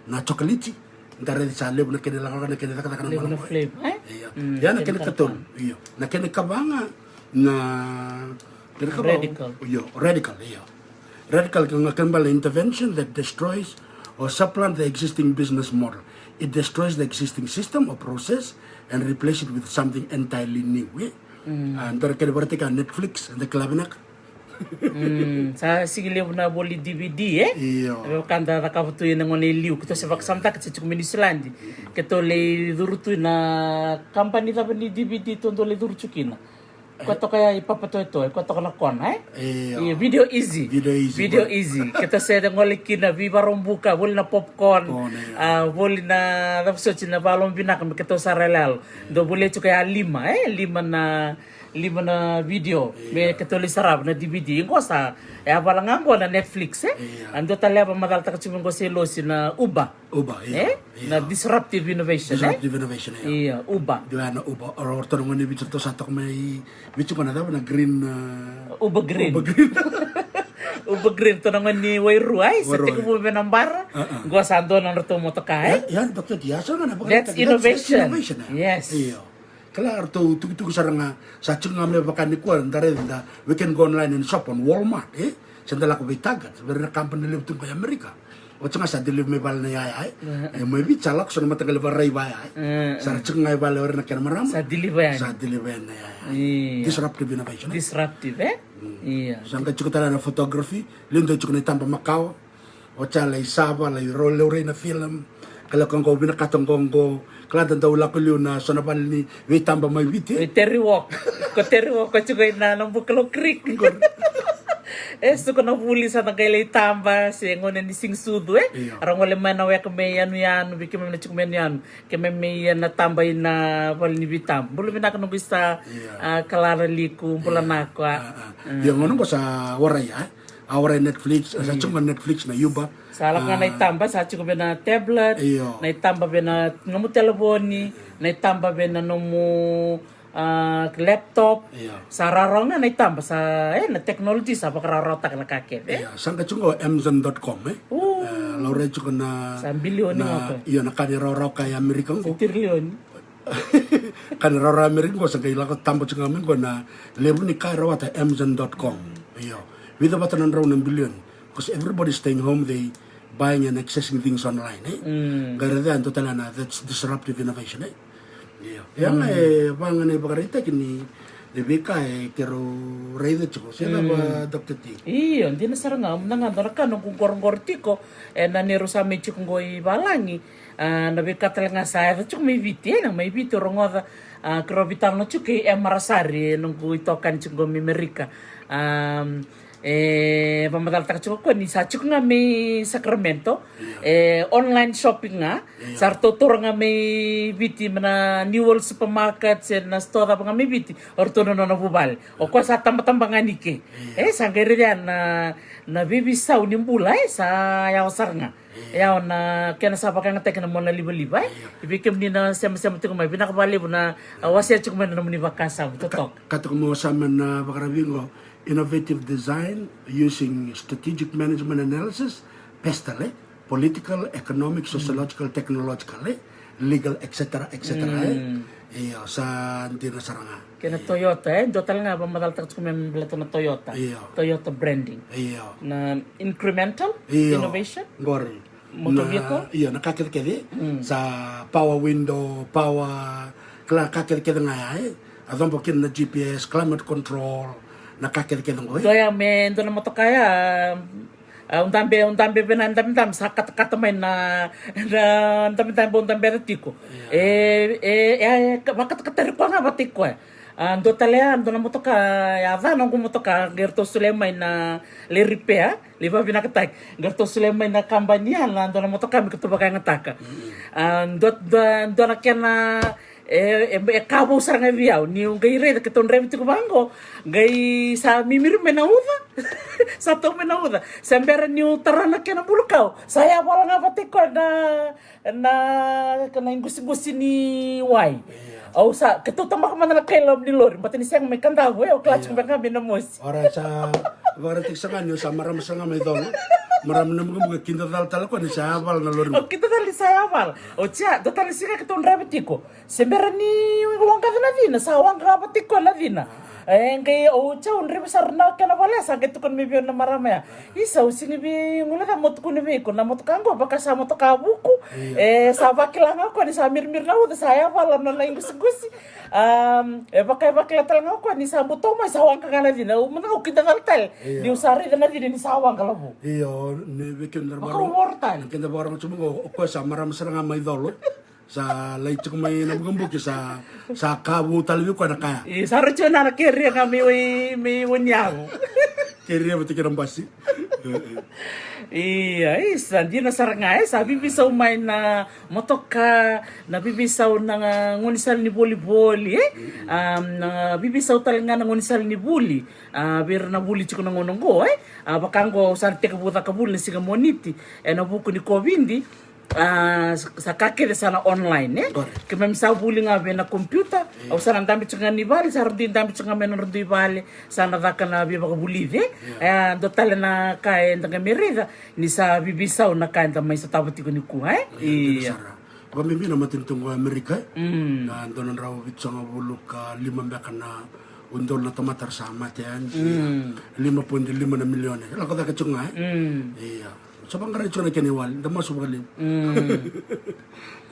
na chocolate. Da raica sa levu na kena ilakolako, na kena cakacaka na... Levu na malako, e? Flavor, e? Io. Mm, ya na kena ikatolu. Io. Na kena ikava ga na, kena ikava, Radical. Io, radical, io. Radical, kena, kena ibalebale intervention that destroys or supplant the existing business model. It destroys the existing system or process and replace it with something entirely new, e? Mm. A, dua na kena ivakaraitaki a Netflix, eda kila vinaka. Mm, sa sigi levu na voli D V D, e? Io. Vaka da cakava tu ena gauna e liu, keitou se vakasamataka se tiko mai Niusiladi. Keitou lai curu tu ena company cava ni D V D tou dau lai curu tu kina. Koya toka ya i Papatoetoe, koya toka na kona, e? Io. Io, Video Easy. Video Easy, Video Easy. Keitou se gole kina, veivakarau buka, voli na popcorn, a, voli na cava soti na valomavinaka me keitou sara yaloyalo. Dou volia tiko ya lima, e? Lima na lima na video me keitou lai sarava na D V D. Qo sa, e a vala ga qo na Netflix, e? Io. A dua tale a vakamacalataka tiko mai qo se losi na Uber. Uber, io, e? Io. Na disruptive innovation, e? Disruptive innovation, io. Io, Uber. Dua na Uber, o ratou na gone ni Viti ratou sa toka mai Viti qo na cava na green, e? Uber Green. Uber Green. Uber Green, ratou na gone ni Wairua, e? Sa tekivu mai na bara. Qo sa dua na nodratou motoka, e? Ia, ia, Doctor T, a sa ga na vaka that's innovation. Innovation, e? Yes. Io. Kila ratou tukituki sara ga, sa tiko ga me vaka nikua da raica da, we can go online and shop on Walmart, e? Se da lako vei Target, vei ira na company levu tu qo i Amerika. Oti ga sa deliver mai vale na yaya, e? E, mai Viti sa lako so na mataqali vakarai vaya, e? Sa ra tiko ga i vale o ira na kena marama. Sa deliver yani. Sa deliver yani na yaya. Io. Disruptive innovation, e? Disruptive, e? Io. Sa qai tiko tale na photography, liu dau tiko na itaba makawa. Oti a lai sava, lai rau laurai na film. Kila ko qo vinakata qo qo. Kila da dau lako liu na so na vale ni veitaba mai Viti. Vei Terry Walk. Ko Terry Walk ko tiko ina na Bukalou Creek. E suka na vuli sa na qai lai taba se gauna ni siga sucu, e? Io. Ra gole mai na weka mai yanuyanu, vei keimami na tiko mai yanuyanu. Keimami ia na taba ina vale ni veitaba. Bula vinaka noqu isa, a, Kalara Liku, bula nako, a. Ia gauna qo sa warai, e? A warai Netflix, sa tiko ga Netflix na Uber. Sa lako ga na itaba, sa tiko vei na tablet, io, na itaba vei na nomu telefoni, na itaba vei na nomu, a, laptop. Io. Sa rawarawa ga na itaba, sa, e, na technology sa vakarawarawataka na ka kece, e? Io, sa qai tiko ga Amazon dot com, e? E, laurai tiko na, sa bilioni na, io, na ka ni rawarawa ka i Amerika qo. Tirilioni. Ka ni rawarawa Amerika qo sa qai lako taba tiko ga mai qo na levu ni ka e rawata Amazon dot com. Io. Vica vata na drau na billion. Because everybody staying home, they buying and accessing things online, e? Qai raica dua tale na, that's disruptive innovation, e? Io. Ia ga e vaga na ivakaraitaki ni, ni veika e keirau raica tiko. Se cava, Doctor T? Io, dina sara ga, mada ga dua na ka noqu qoroqoro tiko, e na neirau sa mai tiko qo i valagi. A, na veika tale ga sa yaco tiko mai Viti, e, na mai Viti o rogoca, a, keirau veitalanoa tiko kei Emma Rasari, e noqu itokani tiko qo mai Amerika. A, e vakamacalataka tiko koya ni sa tiko ga mai Sacramento, e, online shopping ga, sa ratou taura ga mai Viti, mai na New World Supermarket, se na store cava ga mai Viti, o ratou na nona vuvale. O koya sa tabataba ga ni ke. E, sa qai raica na, na veiveisau ni bula, e, sa yawa sara ga. Ia, o na kena sa vakayagataki na mona livaliva, e? Io. I vei kemuni na semasema tiko mai, vinaka vakalevu na, a, wasea tiko mai na nomuni vakasavu totoka. Ka, ka tiko mo sa mai na vakaravi qo, innovative design using strategic management analysis, PESTEL, e? Political, economic, sociological, technological, e? Legal, et cetera, et cetera, e? Io, sa dina sara ga. Kei na Toyota, e? Dua tale ga vakamacalataka tiko me baleta na Toyota. Io. Toyota branding. Io. Na incremental innovation. Qori. Motor vehicle? Io, na ka kecekece. Sa power window, power, kila ka kecekece ga ya, e? A cobo kina na G P S, climate control, na ka kecekece qo, e? Dua ya me dua na motoka ya, a, au dabe, au dabe vei na dabedabe, sa katakata mai na, na dabedabe au dabe tiko. Io. E, e, e, e, ka-, vakatakatari koya ga vata i koya. A, dua tale ya, dua na motoka, ya ca noqu motoka, qai ratou solia mai na lai repair, lai vakavinakataki. Qai ratou solia mai na kabani ya, na dua na motoka, me keitou vakayagataka. A, dua, dua, dua na kena, e, e, e ka vou sara ga vei au. Niu qai raica keitou draiva tiko vaqo, qai sa mimiri mai na uca. Sa tau mai na uca. Se bera niu tara na kena bulukau. Sa yavala ga vata i koya na na, na iqusigusi ni wai. Io. Au sa, keitou tabaka mada na kai loma ni lori, baleta ni sega mai Kadavu, e, au kila tiko beka ga mai Namosi. Ora sa, vakaraitaki sara ga ni sa marama sara ga mai Colo. Marama na mukamuka kidacala tale koya ni sa yavala na lori. Au kidacala ni sa yavala. Au tia, dua tale na siga keitou draiva tiko. Se bera ni waqa na cina, sa waqa vata i koya na cina. E qai au jau draiva sara na kena vale, sa qai tukuna mai vei au na marama ya. Isa, au sega ni via guileca mo tukuna vei iko, na motoka qo vaka sa motoka vuku. E sa vakila ga o koya ni sa mirimiri na uca, sa yavala nona iqusigusi. E vaka e vakila tale ga o koya ni sa buto mai, sa waqa ga na cina. Au mada ga au kida cala tale. Niu sa raica na cina ni sa waqa lavo. Io, ni vei keda na vakauvoro tale. Keda vakarorogo tiko mai qo, o koya sa marama sara ga mai colo. Sa lai tiko mai na vukabuki, sa, sa ka vou tale vei koya na kaya. Sa raica na keria ga me wai, me wai ni yago. Keria vata kei na basi. Ia, isa, dina sara ga, e sa vivisau mai na motoka, na vivisau na gaunisala ni volivoli, e? Na vivisau tale ga na gaunisala ni vuli. Vei ira na vuli tiko na gauna oqo, e? Vaka oqo au sa na tekivu caka vuli na siga Moniti, ena vuku ni kovidi. Sa ka kece sa na online, e? Keimami sa vuli ga vei na computer. Au sa na dabe tiko ga ni vale, sa ra dui dabe tiko ga mai na nodra dui vale, sa na caka na veivakavulici, e? Dua tale na ka eda qai mai raica ni sa vivisau na ka eda mai sotava tiko nikua, e? Ia. Vakabibi na matanitu qo Amerika, e? Na dua na drau vitusagavulu ka lima beka na udolu na tamata era sa mate yani. Lima poidi lima na milioni. Lako cake tiko ga, e? Ia. Sa vaqarai tiko na kena iwali, da masu vakalevu.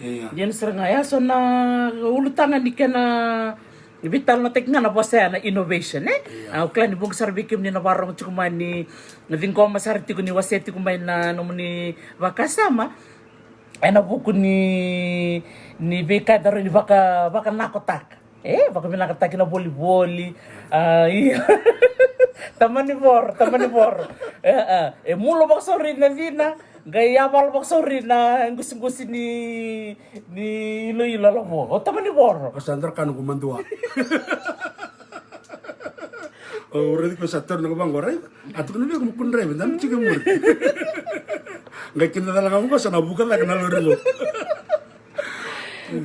Ia. Dina sara ga, e so na ulutaga ni kena veitalanoataki ga na vosa ya na innovation, e? Au kila ni vuqa sara vei kemuni na vakarorogo tiko mai ni ciqoma sara tiko ni wasea tiko mai na nomuni vakasama. Ena vuku ni, ni veika eda rawa ni vaka, vakanakotaka. E, vakavinakataki na volivoli. A, ia. Tamanivoro, tamanivoro. E, e, e mulo vakasauri na cina, qai yavala vakasauri na iqusigusi ni, ni iloilo lavo. O tamanivoro. O sa dra kanu ko madua. O raici ko sa taru na ko vaqo, raici. A tukuna vei ko mo kudra, me dabe tiko e muri. Qai kina cala ga mo ko sa na vuka cake na lori qo.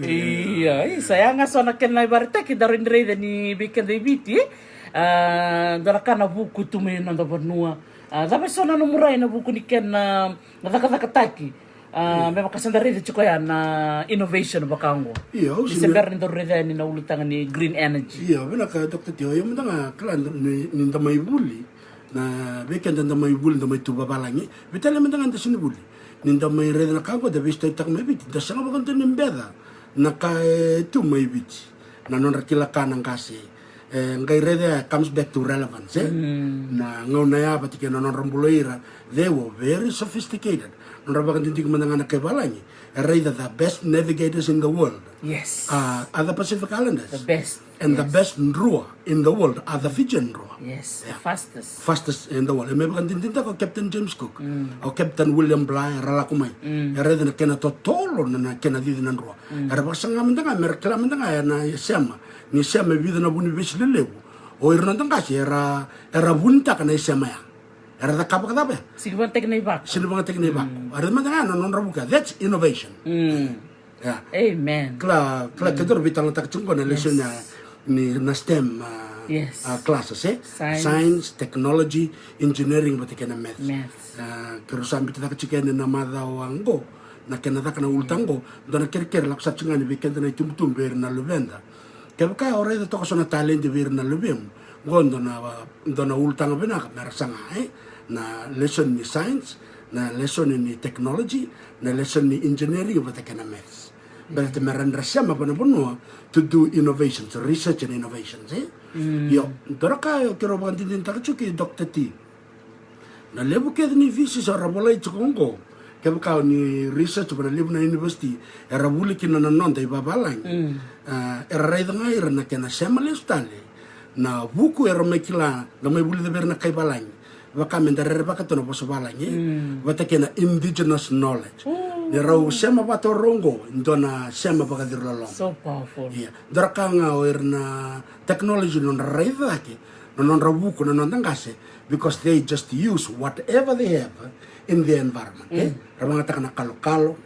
Ia, isa, ya ga so na kena ivakaraitaki da rawa ni raica ni vei keda i Viti, e? A, dua na ka na vuku tu mai noda vanua. A, cava e so na nomu rai na vuku ni kena, a, cakacakataki? A, me vaka sa da raica tiko ya na innovation vaka oqo. Ia, au se bera ni daru raica yani na ulutaga ni green energy. Ia, vinaka, Doctor Tio, io mada ga, kila ni, ni da mai vuli. Na vei keda da mai vuli, da mai tu vavalagi. Vei tale mada ga da sega ni vuli. Ni da mai raica na ka oqo, da veisotitaka mai Viti, da sega vakadua ni beca na ka e tu mai Viti. Na nodra kila ka na qase. E, qai raica, comes back to relevance, e? Na gauna ya vata kei na nodra bula o ira, they were very sophisticated. Nodra vakadidike mada ga na kai valagi, e raica the best navigators in the world. Yes. A, are the Pacific Islanders. The best. And the best drua in the world are the Fijian drua. Yes, the fastest. Fastest in the world. E me vakadidike o Captain James Cook, o Captain William Bligh, era lako mai. E raica na kena totolo na, na kena cici na drua. Era vakasaga mada ga, me ra kila mada ga, e na isema. Ni sema e vica na vunivesu lelevu. O ira na noda qase, era, era vunitaka na isema ya. Era cakava ka cava ya? Sega ni vakayagataki na ivako. Sega ni vakayagataki na ivako. Era mada ga na nodra vuka. That's innovation. Ia. Amen. Kila, kila, keda ra veitalanoataka tiko qo na lesson ya ni na STEM, a, a, classes, e? Science, technology, engineering, vata kei na maths. A, keirau sa biuta cake tiko yani na macawa qo, na kena caka na ulutaga qo, dua na kerekere lako sara tiko ga yani vei keda na itubutubu, vei ira na luveda. Kevaka o raica toka so na taledi vei ira na luvemu, qo dua na, dua na ulutaga vinaka me ra saga, e? Na lesson ni science, na lesson ni technology, na lesson ni engineering vata kei na maths. Baleta me ra dra sema vanavanua to do innovations, research and innovations, e? Io, dua na ka keirau vakadinadinataka tiko kei Doctor T. Na levu kece ni thesis era volai tiko qo, kevaka o ni research vaka na levu na university era vuli kina na noda ivavalagi. A, era raica ga ira na kena sema lesu tale na vuku era mai kila, da mai vulica vei ira na kai valagi. Vaka me da rerevaka tu na vosa valagi, e? Vata kei na indigenous knowledge. Ni rau sema vata o rau qo, dua na sema vakacirololoma. So powerful. Ia, dua na ka ga o ira na technology nodra raica cake na nodra vuku na noda qase, because they just use whatever they have in the environment, e? Ra vagataka na kalokalo,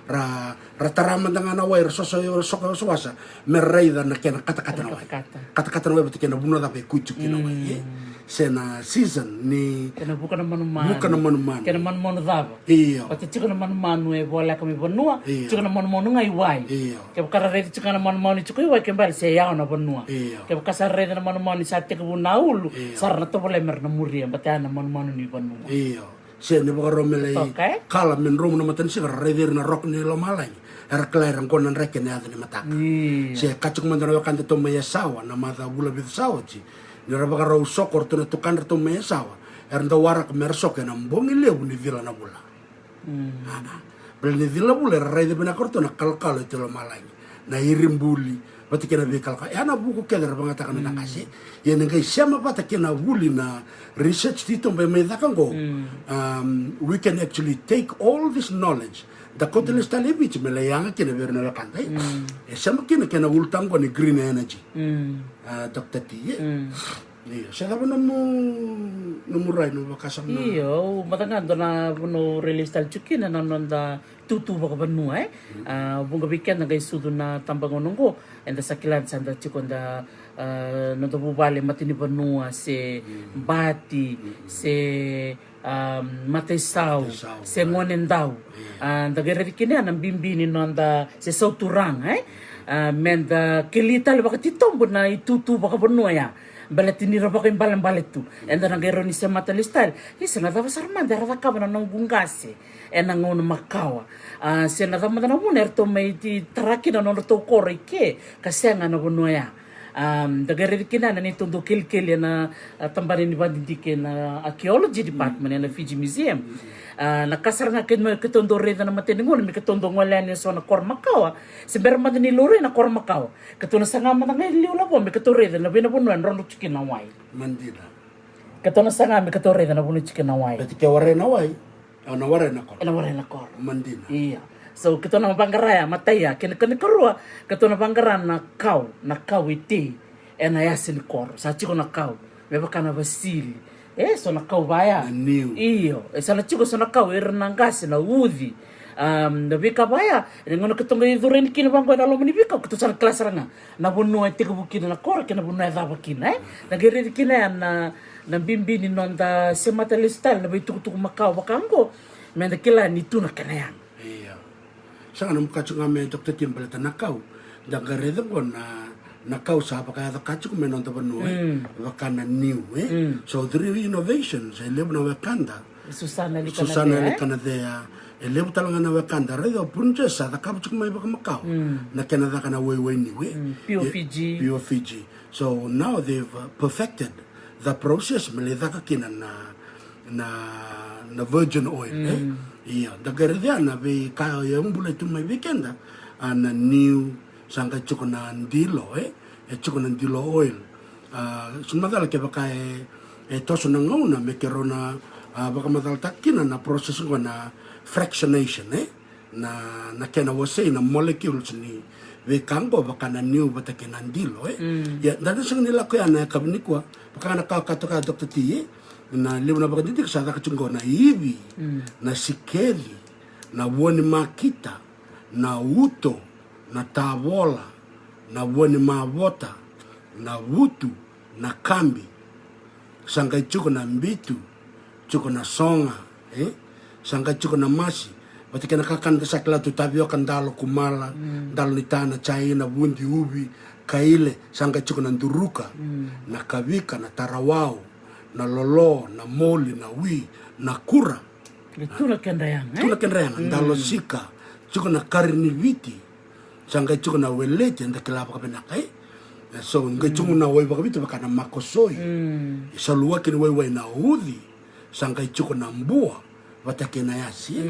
ra, ra tara mada ga na wai, ra soso, ra soka wasawasa me raica na kena katakata na wai. Katakata na wai vata kei na vanua cava e kutu kina na wai, e? Se na season ni kena vuka na manumanu. Vuka na manumanu. Kena manumanu cava? Io. Vata tiko na manumanu e voleka mai vanua. Io. Tiko na manumanu ga i wai. Io. Kevaka ra raici tiko ga na manumanu tiko i wai, ke bale se yawa na vanua. Io. Kevaka sa raici na manumanu sa tekivu na ulu, io, sa ra na tovolea me ra na muria, vata ya na manumanu ni vanua. Io. Se ni vakarau me lai kala me dromu na matanisiga, ra raici ira na rock ni lomalagi. Era kila era gona draki ena yaca ni mataka. Io. Se ka tiko mada na wekada tou mai Yasawa na maca vula vica sa oti. Ni ra vakarau soko ratou na tukadra ratou mai Yasawa, era dau waraka me ra soko ena bogi levu ni cila na vula. Aa. Bale ni cila na vula era raica vinaka ratou na kalokalo e tu lomalagi, na iribuli vata kei na veikalokalo. Ia na vuku kece era vagataka na qase. Ia ni qai sema vata kei na vuli na research titobu e mai caka qo. We can actually take all this knowledge, da kauta lesu tale i Viti me lai yaga kina vei ira na wekada. E sema kina kei na ulutaga qo ni green energy. Doctor T, e? Io, se cava nomu, nomu rai, nomu vakasama na? Io, au mata ga dua na vanua au release tale tiko kina na noda tutu vakavanua, e. A, vuqa vei keda qai sucu na tabagauna qo, eda sa kila ni sa da tiko da, a, noda vuvale matanivanua se bati se, a, mataisau se gonedau. A, da qai raici kina ya na bibi ni noda se sauturaga, e. A, meda keli tale vakatitobu na itutu vakavanua ya. Baleta ni ra vakaibalebale tu. Eda na qai rawa ni semata lesu tale. Isa, na cava sara mada era cakava na noqu qase ena gauna makawa? A, se na cava mada na vuna eratou mai tara kina na nodratou koro i ke ka sega na vanua ya? A, da qai raici kina na neitou dau kelikeli ena, a, tabana ni vakadidike na archaeology department ena Fiji Museum. A, na ka sara ga keitou dau raica na matai ni gauna me keitou dau gole yani eso na koro makawa, se bera mada ni laurai na koro makawa, keitou na saga mada ga i liu lavo me keitou raica na vei na vanua e drodro tiko kina na wai. Madina. Keitou na saga me keitou raica na vanua tiko kina na wai. Baleta ke warai na wai, e na warai na koro. E na warai na koro. Madina. Io. So keitou na vaqara ya, matai ya, kena, kena ikarua, keitou na vaqara na kau, na kau e tei ena yasa ni koro. Sa tiko na kau me vaka na vasili. E so na kau vaya. Na niu. Io, e sa na tiko so na kau, ira na qase, na uci. Am, na veika vaya, ena gauna keitou qai curu yani kina vaqo ena loma ni veikau, keitou sa na kila sara ga na vanua e tekivu kina na koro kei na vanua e cava kina, e. Na qai raici kina ya na, na bibi ni noda semata lesu tale na veitukutuku makawa vaka oqo, meda kila ni tu na kena yaga. Io. Sa ga na muka tiko ga me Doctor T, baleta na kau, da qai raica oqo na, na kau sa vakayaco ka tiko me noda vanua, e. Vaka na niu, e. So three innovations, e levu na wekada. Susana Likanacea, Susana Likanacea, e levu tale ga na wekada. Raica o Punjas sa cakava tiko mai vakamakawa na kena caka na waiwai niu, e. Pure Fiji. Pure Fiji. So now they've, uh, perfected the process me lai caka kina na, na, na virgin oil, e. Ia, da qai raica na veika e bula tu mai vei keda, a, na niu, sa qai tiko na dilo, e. E tiko na dilo oil. A, sa macala kevaka e, e toso na gauna me keirau na, a, vakamacalataka kina na process oqo na fractionation, e. Na, na kena wasei na molecules ni veika oqo vaka na niu vata kei na dilo, e. Ia, da na sega ni lako ya na yakavi nikua, vaka na ka ka toka Doctor T, e. Na levu na vakadidike sa caka tiko oqo na ivi, na sikeci, na vua ni makita, na uto, na tavola, na vua ni mavota, na vutu, na kabi. Sa qai tiko na bitu, tiko na soga, e? Sa qai tiko na masi. Vata kei na kakana da sa kila tu, tavioka, dalo kumala, dalo ni tana, jaina, vudi, uvi, kaile, sa qai tiko na duruka, na kavika, na tarawau, na lolo, na moli, na wi, na kura. E tu na kedra yaga, e? Tu na kedra yaga, dalo sika, tiko na kari ni Viti. Sa qai tiko na weleti, eda kila vakavinaka, e? E so, qai tiko na wai vakaviti vaka na makosoi. E sa luaki ni waiwai na uci. Sa qai tiko na bua vata kei na yasi, e?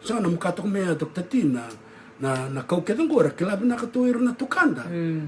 Sa na muka toka mai ya, Doctor T, na, na, na kau kece oqo era kila vinaka tu ira na tukada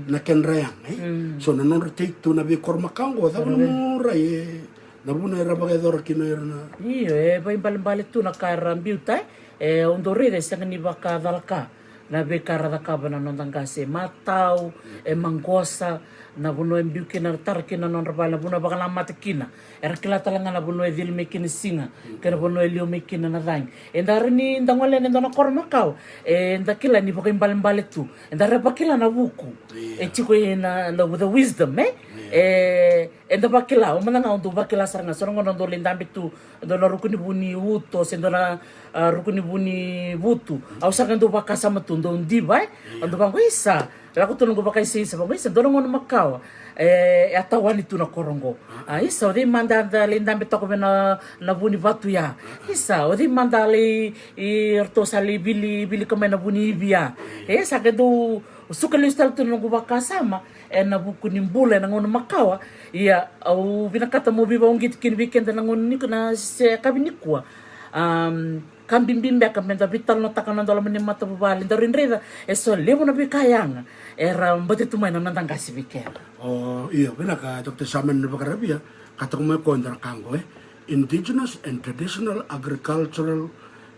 na kedra yaga, e? So na nodra take tu na veikoro makawa oqo, cava na nomu rai, e? Na vuna era vakayacora kina ira na. Io, e vaibalebale tu na ka era biuta, e? E, au dau raica e sega ni vakacalaka na veika ra cakava na noda qase, matau, e maqosa, na vanua e biu kina, ra tara kina na nodra vale, na vanua e vakanamata kina. Era kila tale ga na vanua e cili mai kina siga kei na vanua e liwa mai kina na cagi. Eda rawa ni da gole ena dua na koro makawa, eda kila ni vakaibalebale tu. Eda rawa vakila na vuku e tiko ena, na, the wisdom, e? E, eda vakila, o mada ga o dau vakila sara ga, so na gauna o dau lai dabe tu, dau na ruku ni vu ni uto, se dau na, a, ruku ni vu ni vutu. Au sa qai dau vakasama tu, dau diva, e? Au dau vaqo, isa, lako tu noqu vakaisaisa, vaqo, isa, dau na gauna makawa. E, e a tawani tu na koro qo. A, isa, o cei mada da lai dabe toka vei na, na vu ni vatu ya. Isa, o cei mada lai, i, ratou sa lai vili, vilika mai na vu ni ivi ya. E, sa qai dau suka lesu tale tu na noqu vakasama. Ena vuku ni bula ena gauna makawa. Ia, au vinakata mo veivauqeti kina vei keda na gauna ni, na se kavi nikua. Am, ka bibi beka meda veitalanoataka na noda loma ni matavuvale, daru raica e so levu na veika yaga era bati tu mai na noda qase vei keda. O, io, vinaka, Doctor Saman, ni vakararavia, ka toka mai ko dara ka qo, e. Indigenous and traditional agricultural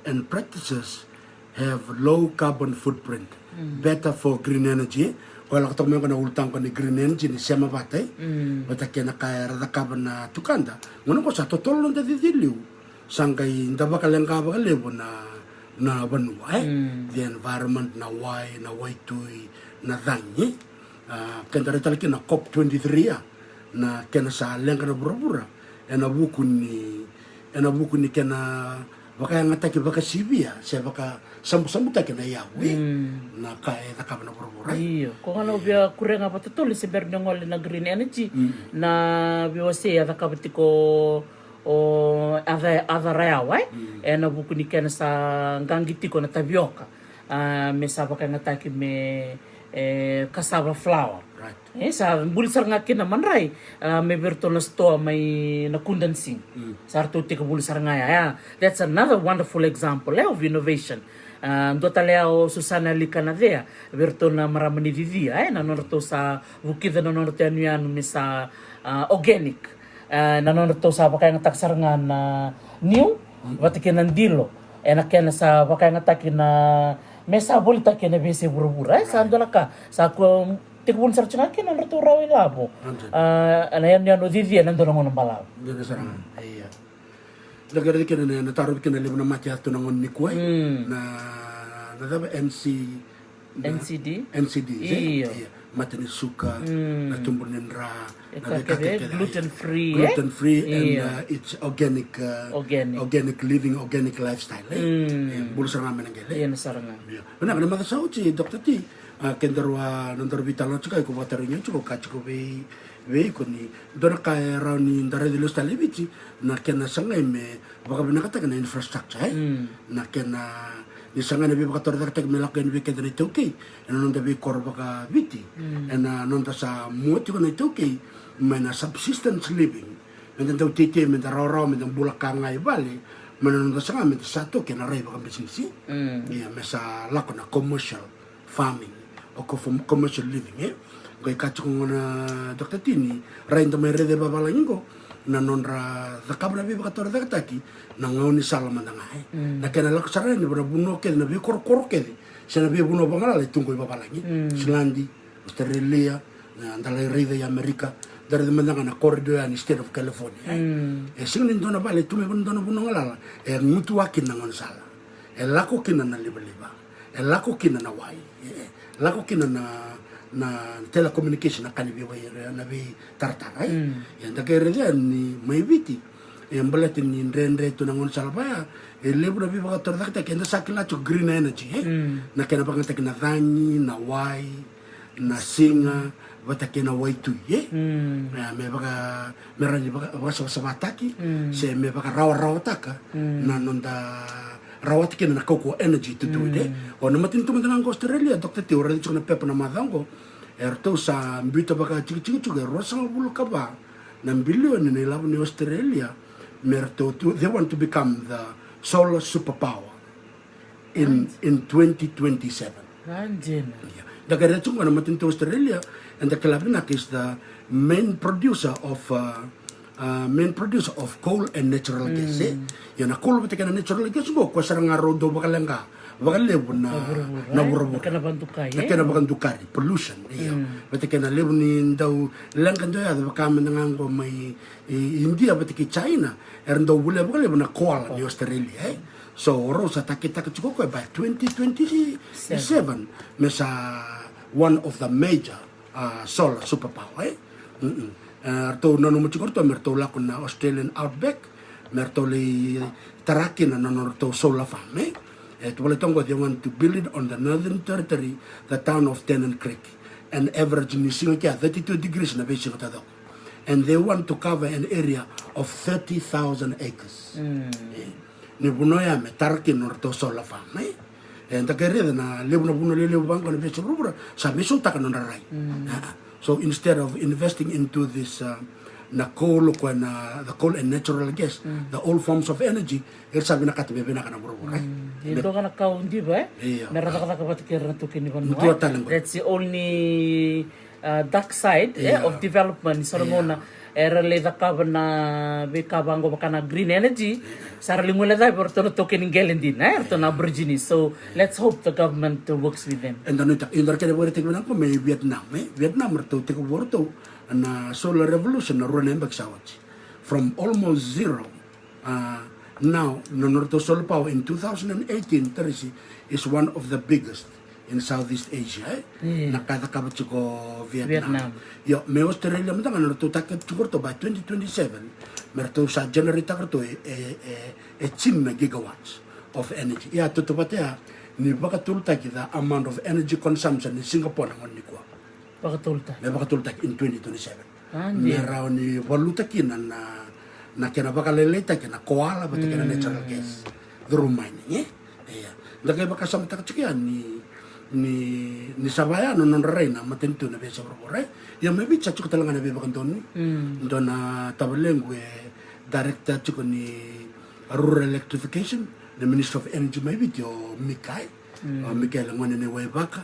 and practices have low carbon footprint, better for green energy. Ko lako toka mai ko na ulutaga ni green energy ni sema vata, e. Vata kei na ka era cakava na tukada. Gauna ko sa totolo noda cici liu. Sa qai da vakaleqa vakalevu na, na vanua, e. The environment, na wai, na waitui, na cagi. A, keda rai tale kina na COP twenty-three, a, na kena sa leqa na vuravura. Ena vuku ni, ena vuku ni kena vakayagataki vakasivia, se vakasabusabutaki na iyau, e? Na ka e cakava na vuravura. Io, ko ga na via kuria ga vakatotolo se bera ni gole na green energy, na veiwasei a cakava tiko o Aca, Aca Rayawa, e? Ena vuku ni kena sa qaqi tiko na tavioka. A, me sa vakayagataki me, e, cassava flour. E, sa buli sara ga kina madrai, a, me vei ratou na sitoa mai na Kudansi. Sa ratou tekivuli sara ga ya, ya. That's another wonderful example, e, of innovation. A, dua tale ya o Susana Likanacea, vei ratou na marama ni Cicia, e, na nodratou sa vukica na nodratou yanuyanu me sa, a, organic. A, na nodratou sa vakayagataka sara ga na niu vata kei na dilo, ena kena sa vakayagataki na, me sa volitaki ena veiyasai vuravura, e, sa dua na ka sa ko tekivuna sara tiko ga kina nodratou rawa ilavo. A, na yanuyanu o Cicia ena dua na gauna balavu. Dina sara ga. Ia. Da qai raica kina na, na tarovi kina levu na mate yaco tu na gauna nikua, e. Na, na cava, N C, NCD? NCD, e? Io. Ia. Mate ni suka, na tubu ni dra, na veika kece, gluten free, e? Gluten free and, uh, it's organic, uh, organic living, organic lifestyle, e? Ia, bula sara ga mai na qele. Ia, na sara ga. Ia. Vinaka, na macawa sa oti, Doctor T, a, kedaru a, nodaru veitalanoa tiko, iko vakatarogi tiko, ka tiko vei, vei iko ni dua na ka e rawa ni da raica lesu tale e Viti, na kena sagai me vakavinakataki na infrastructure, e? Na kena, ni sagai na veivakatorocaketaki me lako yani vei keda na iTaukei ena noda veikoro vakaviti, ena noda sa mua tiko na iTaukei mai na subsistence living, meda dau teitei, meda rawarawa, meda bula ka ga i vale, mai na noda saga meda sa toki ena rai vakabisinisi. Ia, me sa lako na commercial farming, o ko fo-, commercial living, e? Qai ka tiko gona, Doctor T, ni rai da mai raica e vavalagi qo na nodra cakava na veivakatorocaketaki na gaunisala mada ga, e? Na kena lako sara yani vei na vanua kece, na veikorokoro kece, se na veivanua vagalala e tu qo i vavalagi. Niusiladi, Australia, na da lai raica i Amerika, da raica mada ga na corridor ya ni State of California, e? E sega ni dua na vale e tu mai vei na dua na vanua galala e gutuwa kina na gaunisala, e lako kina na livaliva, e lako kina na wai, e lako kina na, na telecommunication, na ka ni veiwai, na veitaratara, e. Ia, da qai raica ni mai Viti, e, baleta ni dredre tu na gaunisala vaya, e levu na veivakatorocaketaki, eda sa kila tiko green energy, e? Na kena vakayagataki na cagi, na wai, na siga, vata kei na waitui, e? E, me vaka, me rawa ni vaka, vakasavasavataki, se me vakarawarawataka na noda rawata kina na kaukauwa energy to do it, e? O na matanitu mada ga qo Australia, Doctor T, au raica tiko na pepa na macawa qo, e ratou sa biuta vakatikitiki tiko e ruasagavulu ka va na bilioni na ilavo ni Australia, me ratou tu, they want to become the solar superpower in, in twenty twenty-seven. Ia. Da qai raica tiko na matanitu Australia, eda kila vinaka, is the main producer of, uh, uh, main producer of coal and natural gas, e? Ia, na coal vata kei na natural gas qo, koya sara ga rau dau vakaleqa vakalevu na, na vuravura. Na kena vakadukari, na kena vakadukari, pollution, ia. Vata kei na levu ni dau leqa dau yaco vaka mada ga qo mai, e, India vata kei China, era dau volia vakalevu na koala ni Australia, e? So, o rau sa takitaka tiko o koya by twenty twenty-seven me sa one of the major, uh, solar superpower, e? Mm-mm. E, ratou nanuma tiko ratou me ratou lako na Australian outback me ratou lai tara kina na nodratou solar farm, e? E, tu vale toka qo, they want to build it on the Northern Territory, the town of Tennant Creek. An average ni siga kea thirty-two degrees na veisiga taucoko. And they want to cover an area of thirty thousand acres. E, ni vanua ya me tara kina nodratou solar farm, e? E, da qai raica na levu na vanua lelevu vaqo na veiyasai vuravura sa veisautaka nodra rai. So instead of investing into this, uh, na coal, o koya na the coal and natural gas, the old forms of energy, era sa vinakata me vinaka na vuravura, e? E dua ga na ka au diva, e? Io. Me ra cakacaka vata kei ira na taukei ni vanua, e? That's the only, uh, dark side, e, of development. So na gauna era lai cakava na veika vaqo vaka na green energy, sa ra lai guilecavi o ratou na taukei ni qele dina, e? Ratou na Aborigines. So let's hope the government, uh, works with them. Eda nuitaka, eda kere vakarai tiko vinaka me Vietnam, e? Vietnam ratou tekivu o ratou na solar revolution na rua na yabaki sa oti. From almost zero, uh, now na nodratou solar power in two thousand and eighteen, Tarisi, is one of the biggest in Southeast Asia, e? Na ka e cakava tiko Vietnam. Io, me Australia mada ga na ratou target tiko ratou by twenty twenty-seven me ratou sa generate taka ratou e, e, e, e tini na gigawatts of energy. Ia tautauvata ya ni vakatulutaki the amount of energy consumption ni Singapore na gauna nikua. Vakatulutaki. Me vakatulutaki in twenty twenty-seven. Me rawa ni valuta kina na, na kena vakalailaitaki na koala vata kei na natural gas through mining, e? Ia da qai vakasamataka tiko ya ni, ni, ni sa vaya na nodra rai na matanitu na veiyasai vuravura, e? Ia mai Viti sa tiko tale ga na veivakadonui. Dua na tavalequ e director tiko ni rural electrification na Ministry of Energy mai Viti, o Mika, e? O Mika e le gone ni Waivaka.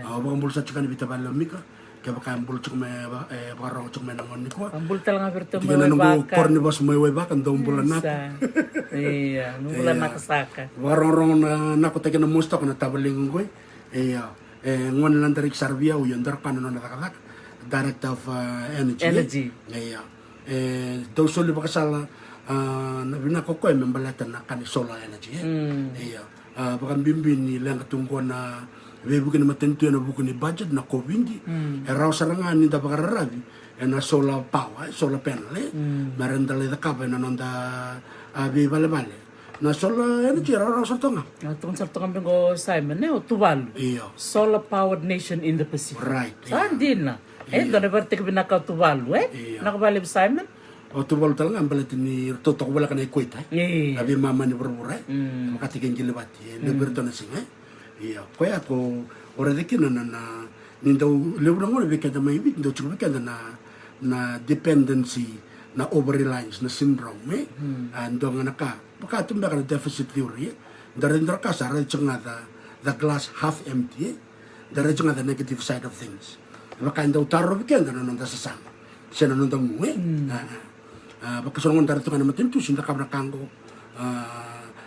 Au vakabula sa tiko ni vita vale o Mika. Kevaka e bula tiko mai, e vakarogo tiko mai na gauna nikua. Bula tale ga vei iratou mai Waivaka. Koro ni vasu mai Waivaka, dou bula naka. Ia, bula naka saka. Vakarogorogo na nako taki na mosi toka na tavalequ qoi. Ia, e gone Ladariki sara vei au, ia dua na ka na nona cakacaka. Director of, uh, energy. Ia. E dau soli vakasala, a, na vinaka o koya me baleta na ka ni solar energy, e? Ia, a, vakabibi ni leqa tu qo na veivuke ni matanitu ena vuku ni budget na COVID. E rawa sara ga ni da vakararavi ena solar power, e, solar panel, e? Me ra da lai cakava ena noda, a, veivalevale. Na solar energy e rawarawa sara toka ga. Na tukuna sara toka ga qo Simon, e, o Tuvalu. Io. Solar powered nation in the Pacific. Right, sa dina. E dua na ivakatekivu vinaka o Tuvalu, e? Io. Vinaka vakalevu Simon. O Tuvalu tale ga baleta ni ratou toka voleka na equator, e? Io. Na veimama ni vuravura, e? Vakataki e Qilivati, e levu vei iratou na siga, e? Io. Koya ko, o raica kina na, na, ni dau levu na gauna vei keda mai Viti, dau tiko vei keda na, na dependency, na over reliance, na syndrome, e? A, dua ga na ka. Vaka tu beka na deficit theory, e? Da raica dua na ka sa raica tiko ga the, the glass half empty, e? Da raica tiko ga the negative side of things. Vaka e dau tarovi keda na noda sasaga se na noda gu, e? A, a, a, vaka so na gauna da raica tiko ga na matanitu se da cakava na ka qo. A,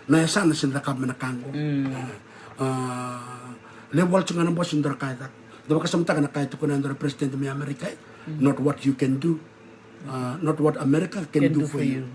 na yasana se da cakava mai na ka qo. A, a, levu wale tiko ga na bose ni dua na ka e caka. Da vakasamataka na ka e tukuna e dua na president mai Amerika, e? Not what you can do. A, not what America can do for you,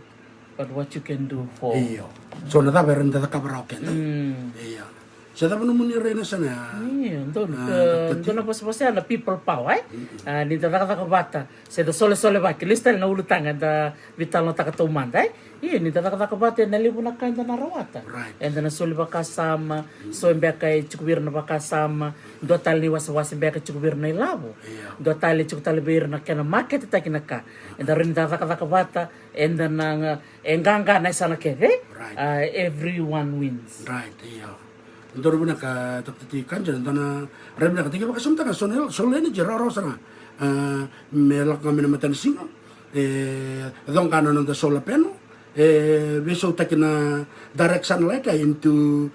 but what you can do for. Io. So na cava era da cakava rawa keda? Io. Sa cava nomuni rai na yasana ya? Io, donu, a, donu na vosavosa ya na people power, e? A, ni da cakacaka vata, se da solesolevaki, lesu tale na ulutaga da veitalanoataka taumada, e? Io, ni da cakacaka vata ena levu na ka eda na rawata. Right. Eda na soli vakasama, so beka e tiko vei ira na vakasama, dua tale ni wasewase beka e tiko vei ira na ilavo. Io. Dua tale e tiko tale vei ira na kena maketetaki na ka. Eda rawa ni da cakacaka vata, eda na, e qaqa na yasana kece, e? Right. A, everyone wins. Right, io. Dua na vinaka, Doctor T. Kanja, dua na rai vinaka, tiki vakasamataka, solar, solar energy, rawarawa sara ga. A, me lako ga mai na matanisiga, e, coqa na noda solar panel, e, veisautaki na direct sunlight, e, into,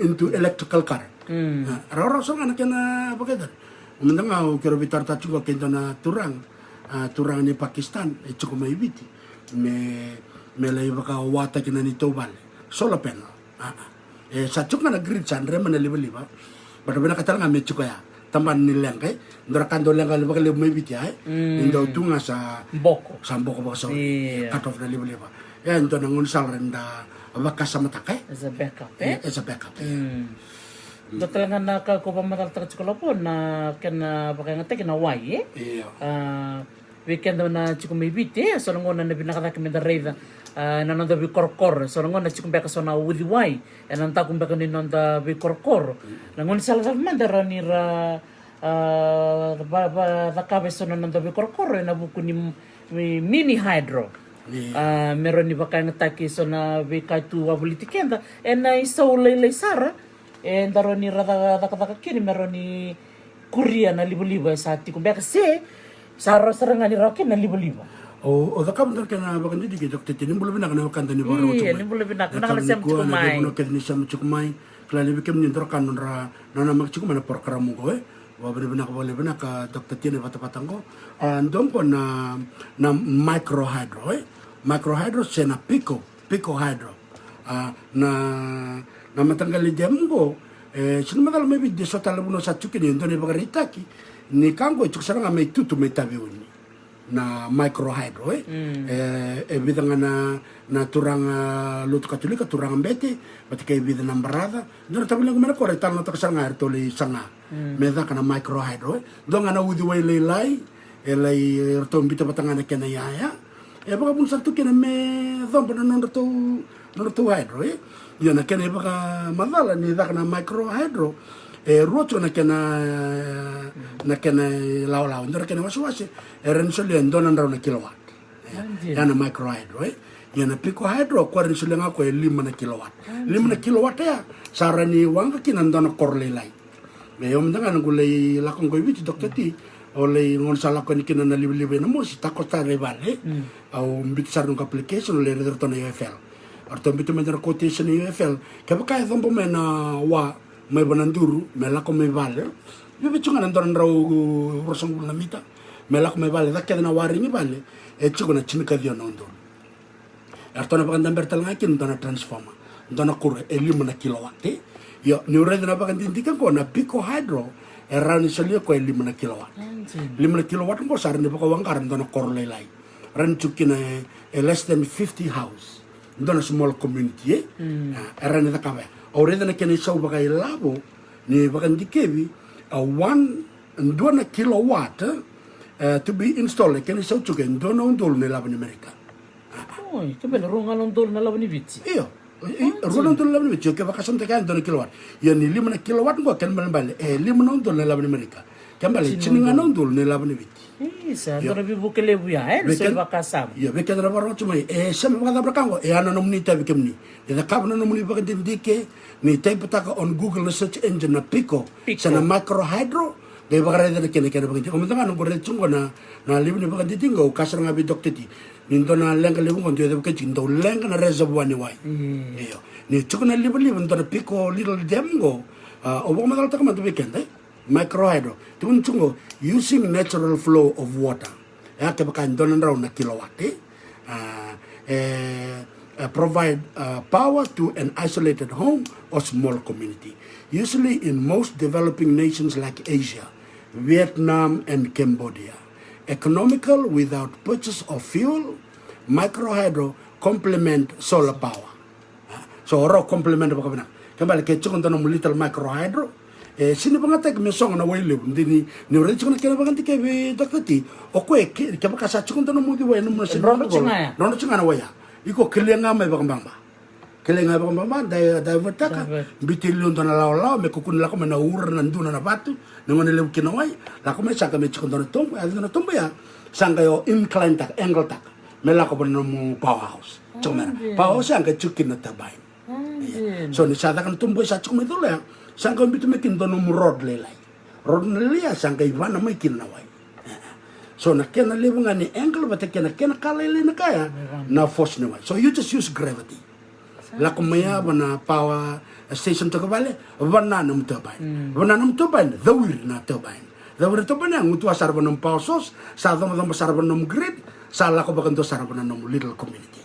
into electrical current. A, rawarawa sara ga na kena vakaitavi. Au mada ga au kerea veitaratara tiko kei dua na turaga, a, turaga ni Pakistan, e tiko mai Viti. Me, me lai vakawataki na neitou vale. Solar panel. A, a. E sa tiko ga na grid sa dre mai na livaliva. But vinaka tale ga me tiko ya. Tabana ni leqa, e. Dua na ka dau leqa vakalevu mai Viti ya, e. Ni dau tu ga sa boko. Sa boko vakasauri. Cut off na livaliva. E dua na gaunisala da vakasamataka, e. As a backup, e? As a backup, e. Dua tale ga na ka ko vakamacalataka tiko Lavo na kena vakayagataki na wai, e? Io. A, Vei keda na tiko mai Viti, e so na gauna na vinaka cake meda raica, a, na noda veikorokoro. So na gauna tiko beka so na uciwai ena daku beka ni noda veikorokoro. Na gaunisala cava mada rawa ni ra, a, va, va, cakava e so na noda veikorokoro ena vuku ni, ni mini hydro. A, me rawa ni vakayagataki e so na veika e tu wavoliti keda ena isau lailai sara. Eda rawa ni ra caka, cakacaka kina me rawa ni kuria na livaliva e sa tiko beka se sa rawa sara ga ni rawa kina na livaliva. O, o cakava dua na kena vakadidike, Doctor T, ni bula vinaka na wekada ni vakarorogo tiko mai. Ni bula vinaka, vinaka na sema tiko mai. Kece ni sema tiko mai. Kila ni vei kemuni dua na ka nodra nanamaki tiko mai na porokaramu oqo, e. Vakavinavinaka, vakalevu vinaka, Doctor T, na vatavata oqo. A, dua oqo na, na micro hydro, e. Micro hydro se na pico, pico hydro. A, na, na mataqali dam oqo, e, se na macala mai Viti, de so tale na vanua sa tiko kina, e dua na ivakaraitaki ni ka oqo e tiko sara ga mai tutu mai Taveuni. Na micro hydro, e. E, e vica ga na, na turaga lotu Katolika, turaga bete, vata kei vica na baraca. Dua na tavalequ mai na koro e talanoataka sara ga eratou lai saga me caka na micro hydro, e. Dua ga na uciwai lailai, e lai, eratou biuta vata ga na kena iyaya. E vakavuna sara tu kina me coba na nodratou, nodratou hydro, e. Ia na kena ivakamacala ni caka na micro hydro, e rua tiko na kena, na kena ilawalawa. Dua na kena iwasewase, e rawa ni solia e dua na drau na kilowatt. E, ya na micro hydro, e. Ia na pico hydro, ko rawa ni solia ga o koya e lima na kilowatt. Lima na kilowatt ya, sa rawa ni waqa kina dua na koro lailai. E, au mada ga noqu lai lako oqo i Viti, Doctor T, au lai gauna sa lako yani kina na livaliva ena mosi, takoso sara i vale. Au biuta sara noqu application, au lai raici iratou na U F L. Eratou biuta mai dua na quotation na U F L. Kevaka e coba mai na wa mai Vanaduru me lako mai vale, viavia tiko ga na dua na drau ruasagavulu na mita. Me lako mai vale, cake kece na wiring i vale, e tiko na tinikaciwa na udolu. Eratou na vakadabera tale ga kina dua na transformer, dua na kuro e lima na kilowatt, e. Io, niu raica na vakadidike oqo, na pico hydro e rawa ni solia o koya e lima na kilowatt. Lima na kilowatt oqo sa rawa ni vakawaqara dua na koro lailai. Rawa ni tiko kina e, e less than fifty house, dua na small community, e. A, e rawa ni cakava ya. Au raica na kena isau vakailavo ni vakadikevi, a, one, dua na kilowatt, e, to be installed, e kena isau tiko e dua na udolu na ilavo ni Amerika. Oi, kena ibalebale rua ga na udolu na ilavo ni Viti. Io. I, i, rua na udolu na ilavo ni Viti, io, ke vakasamataki ya e dua na kilowatt. Ia ni lima na kilowatt oqo, kena ibalebale e lima na udolu na ilavo ni Amerika. Kena ibalebale tini ga na udolu na ilavo ni Viti. Isa, dua na veivuke levu ya, e, ni soli vakasama. Io, vei keda na vakarorogo tiko mai, e sema vakacava na ka oqo, e a na nomuni itavi kemuni. Ni cakava na nomuni vakadidike, ni taipataka on Google na search engine na pico, se na micro hydro, qai vakaraica na kena, kena vakadidike. Au mada ga noqu raica tiko oqo na, na levu ni vakadidike oqo, au kaya sara ga vei Doctor T. Ni dua na leqa levu oqo, dua e cavuka tiko, dau leqa na reservoir ni wai. Io. Ni tiko na livaliva, dua na pico little dam oqo, a, au vakamacalataka mada vei keda, e. Micro hydro. Tukuni tiko qo, using natural flow of water. E a kevaka e dua na drau na kilowatt, e? A, e, e provide, a, power to an isolated home or small community. Usually in most developing nations like Asia, Vietnam and Cambodia. Economical without purchase of fuel, micro hydro complement solar power. So, o rau complement vakavinaka. Kena ibalebale ke tiko dua nomu little micro hydro, e sega ni vakayagataki me sogo na wai levu. Dina ni, niu raica tiko na kena vakadikevi, Doctor T, o koya ke, kevaka sa tiko dua nomu uciwai, nomu na sega ni drodro tiko ga ya. Drodro tiko ga na wai ya. Iko kelia ga mai vakababa. Kelia ga mai vakababa, dai, divert-taka, biuti liu dua na lawalawa me kakua ni lako mai na ura, na duna, na vatu, na gauna e levu kina na wai. Lako mai, sa qai mai tiko dua na tobo, e a dua na tobo ya, sa qai o incline-taka, angle-taka me lako vua na nomu powerhouse. Tiko mai na powerhouse ya qai tiko kina na turbine. Ia. So ni sa caka na tobo ya, sa tiko mai colo ya, sa qai biuta mai kina dua nomu rod lailai. Rod na lailai ya sa qai vana mai kina na wai. So na kena levu ga ni angle vata kei na kena ka lailai na ka ya, na force ni wai. So you just use gravity. Lako mai ya vua na power station toka vale, vana nomu turbine. Vana nomu turbine, cawiri na turbine. Cawiri na turbine ya, gutuwa sara vua nomu power source, sa cobacoba sara vua nomu grid, sa lako vakadua sara vua nomu little community.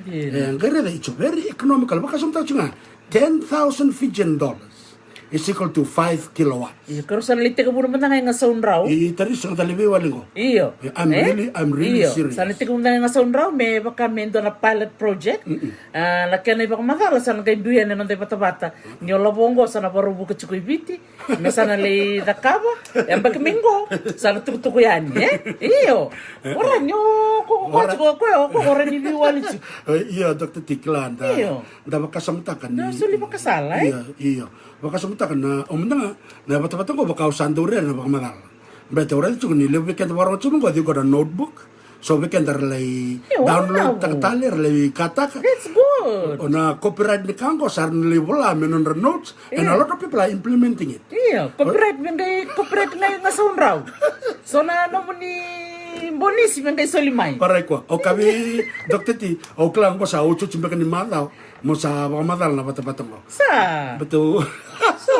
E, qai raica, it's very economical. Vakasamataka tiko ga, ten thousand Fijian dollars. is equal to five kilowatts. Io, ka rau sa na lai tekivuna mada ga e Gasaudrau. I tari sa na tale veiwali qo. Io. I'm really, I'm really serious. Sa na tekivuna mada ga e Gasaudrau me vaka me dua na pilot project. A, na kena ivakamacala sa na qai dui yani na noda ivatavata. Ni o lavo qo sa na vakarau vuka tiko i Viti. Me sa na lai cakava, e baki mai qo, sa na tukutuku yani, e? Io. Ora ni o ko ko ko ko ko ora ni veiwali tiko. Io, Doctor Tikila, da, da vakasamataka ni. Na soli vakasala, e? Io, io. Vakasamataka na, o mada ga, na vatavata qo vaka au sa dau rere na vakamacala. Baleta au raica tiko ni levu vei keda vakarorogo tiko qo, they got a notebook. So vei keda ra lai download taka tale, ra lai kataka. That's good. O na copyright ni ka qo sa ra na lai vola me nodra notes, and a lot of people are implementing it. Io, copyright me qai, copyright qai Gasaudrau. So na nomuni bonisi me qai soli mai. Parai koa, au kavi Doctor T, au kila qo sa otioti beka ni macawa. Mo sa vakamacala na vatavata qo. Sa. But, uh, so.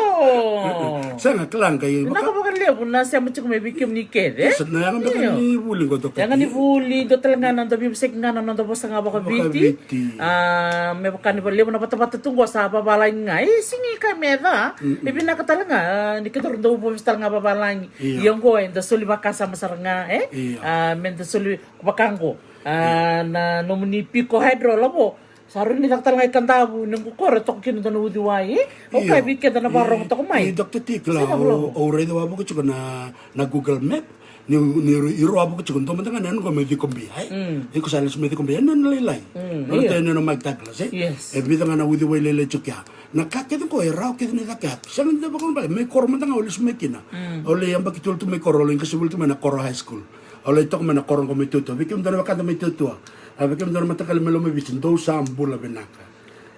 Sega, kila qai vinaka vakalevu na sema tiko mai vei kemuni kece. Sa na yaga beka ni vuli qo, Doctor. Yaga ni vuli, dua tale ga na noda veivosaki ga na noda vosa ga vakaviti. A, me vaka ni vakalevu na vatavata tu qo sa vavalagi ga. E, sigi ka me ca. E vinaka tale ga ni keda dau vovisa tale ga vavalagi. Ia qo eda soli vakasama sara ga, e? A, me da soli vaka qo. A, na nomuni piko hydro lavo. Sa rui ni caka tale ga i Kadavu, ni qo koro e toka kina dua na uciwai, e? O kai vei keda na vakarorogo toka mai. I Doctor Tikila, au raica wavoki tiko na, na Google Map, ni, ni ru, i ru wavoki tiko, dua mada ga na yanu qo mai Cikobia, e? Iko sa lesu mai Cikobia, yanu na lailai. Rauta yanu na Mike Douglas, e? E vica ga na uciwai lailai tiko ya. Na ka kece qo e rawa kece ni caka ya. Sega ni da vakalobale, mai koro mada ga au lesu mai kina. Au lai yabaki tolu tu mai koro, au lai qasivuli tu mai na koro high school. Au lai toka mai na koro qo mai Tuatua. Vei kemudou na wekada mai Tuatua. A, vei kemudou na mataqali mai Lomaiviti, dou sa bula vinaka.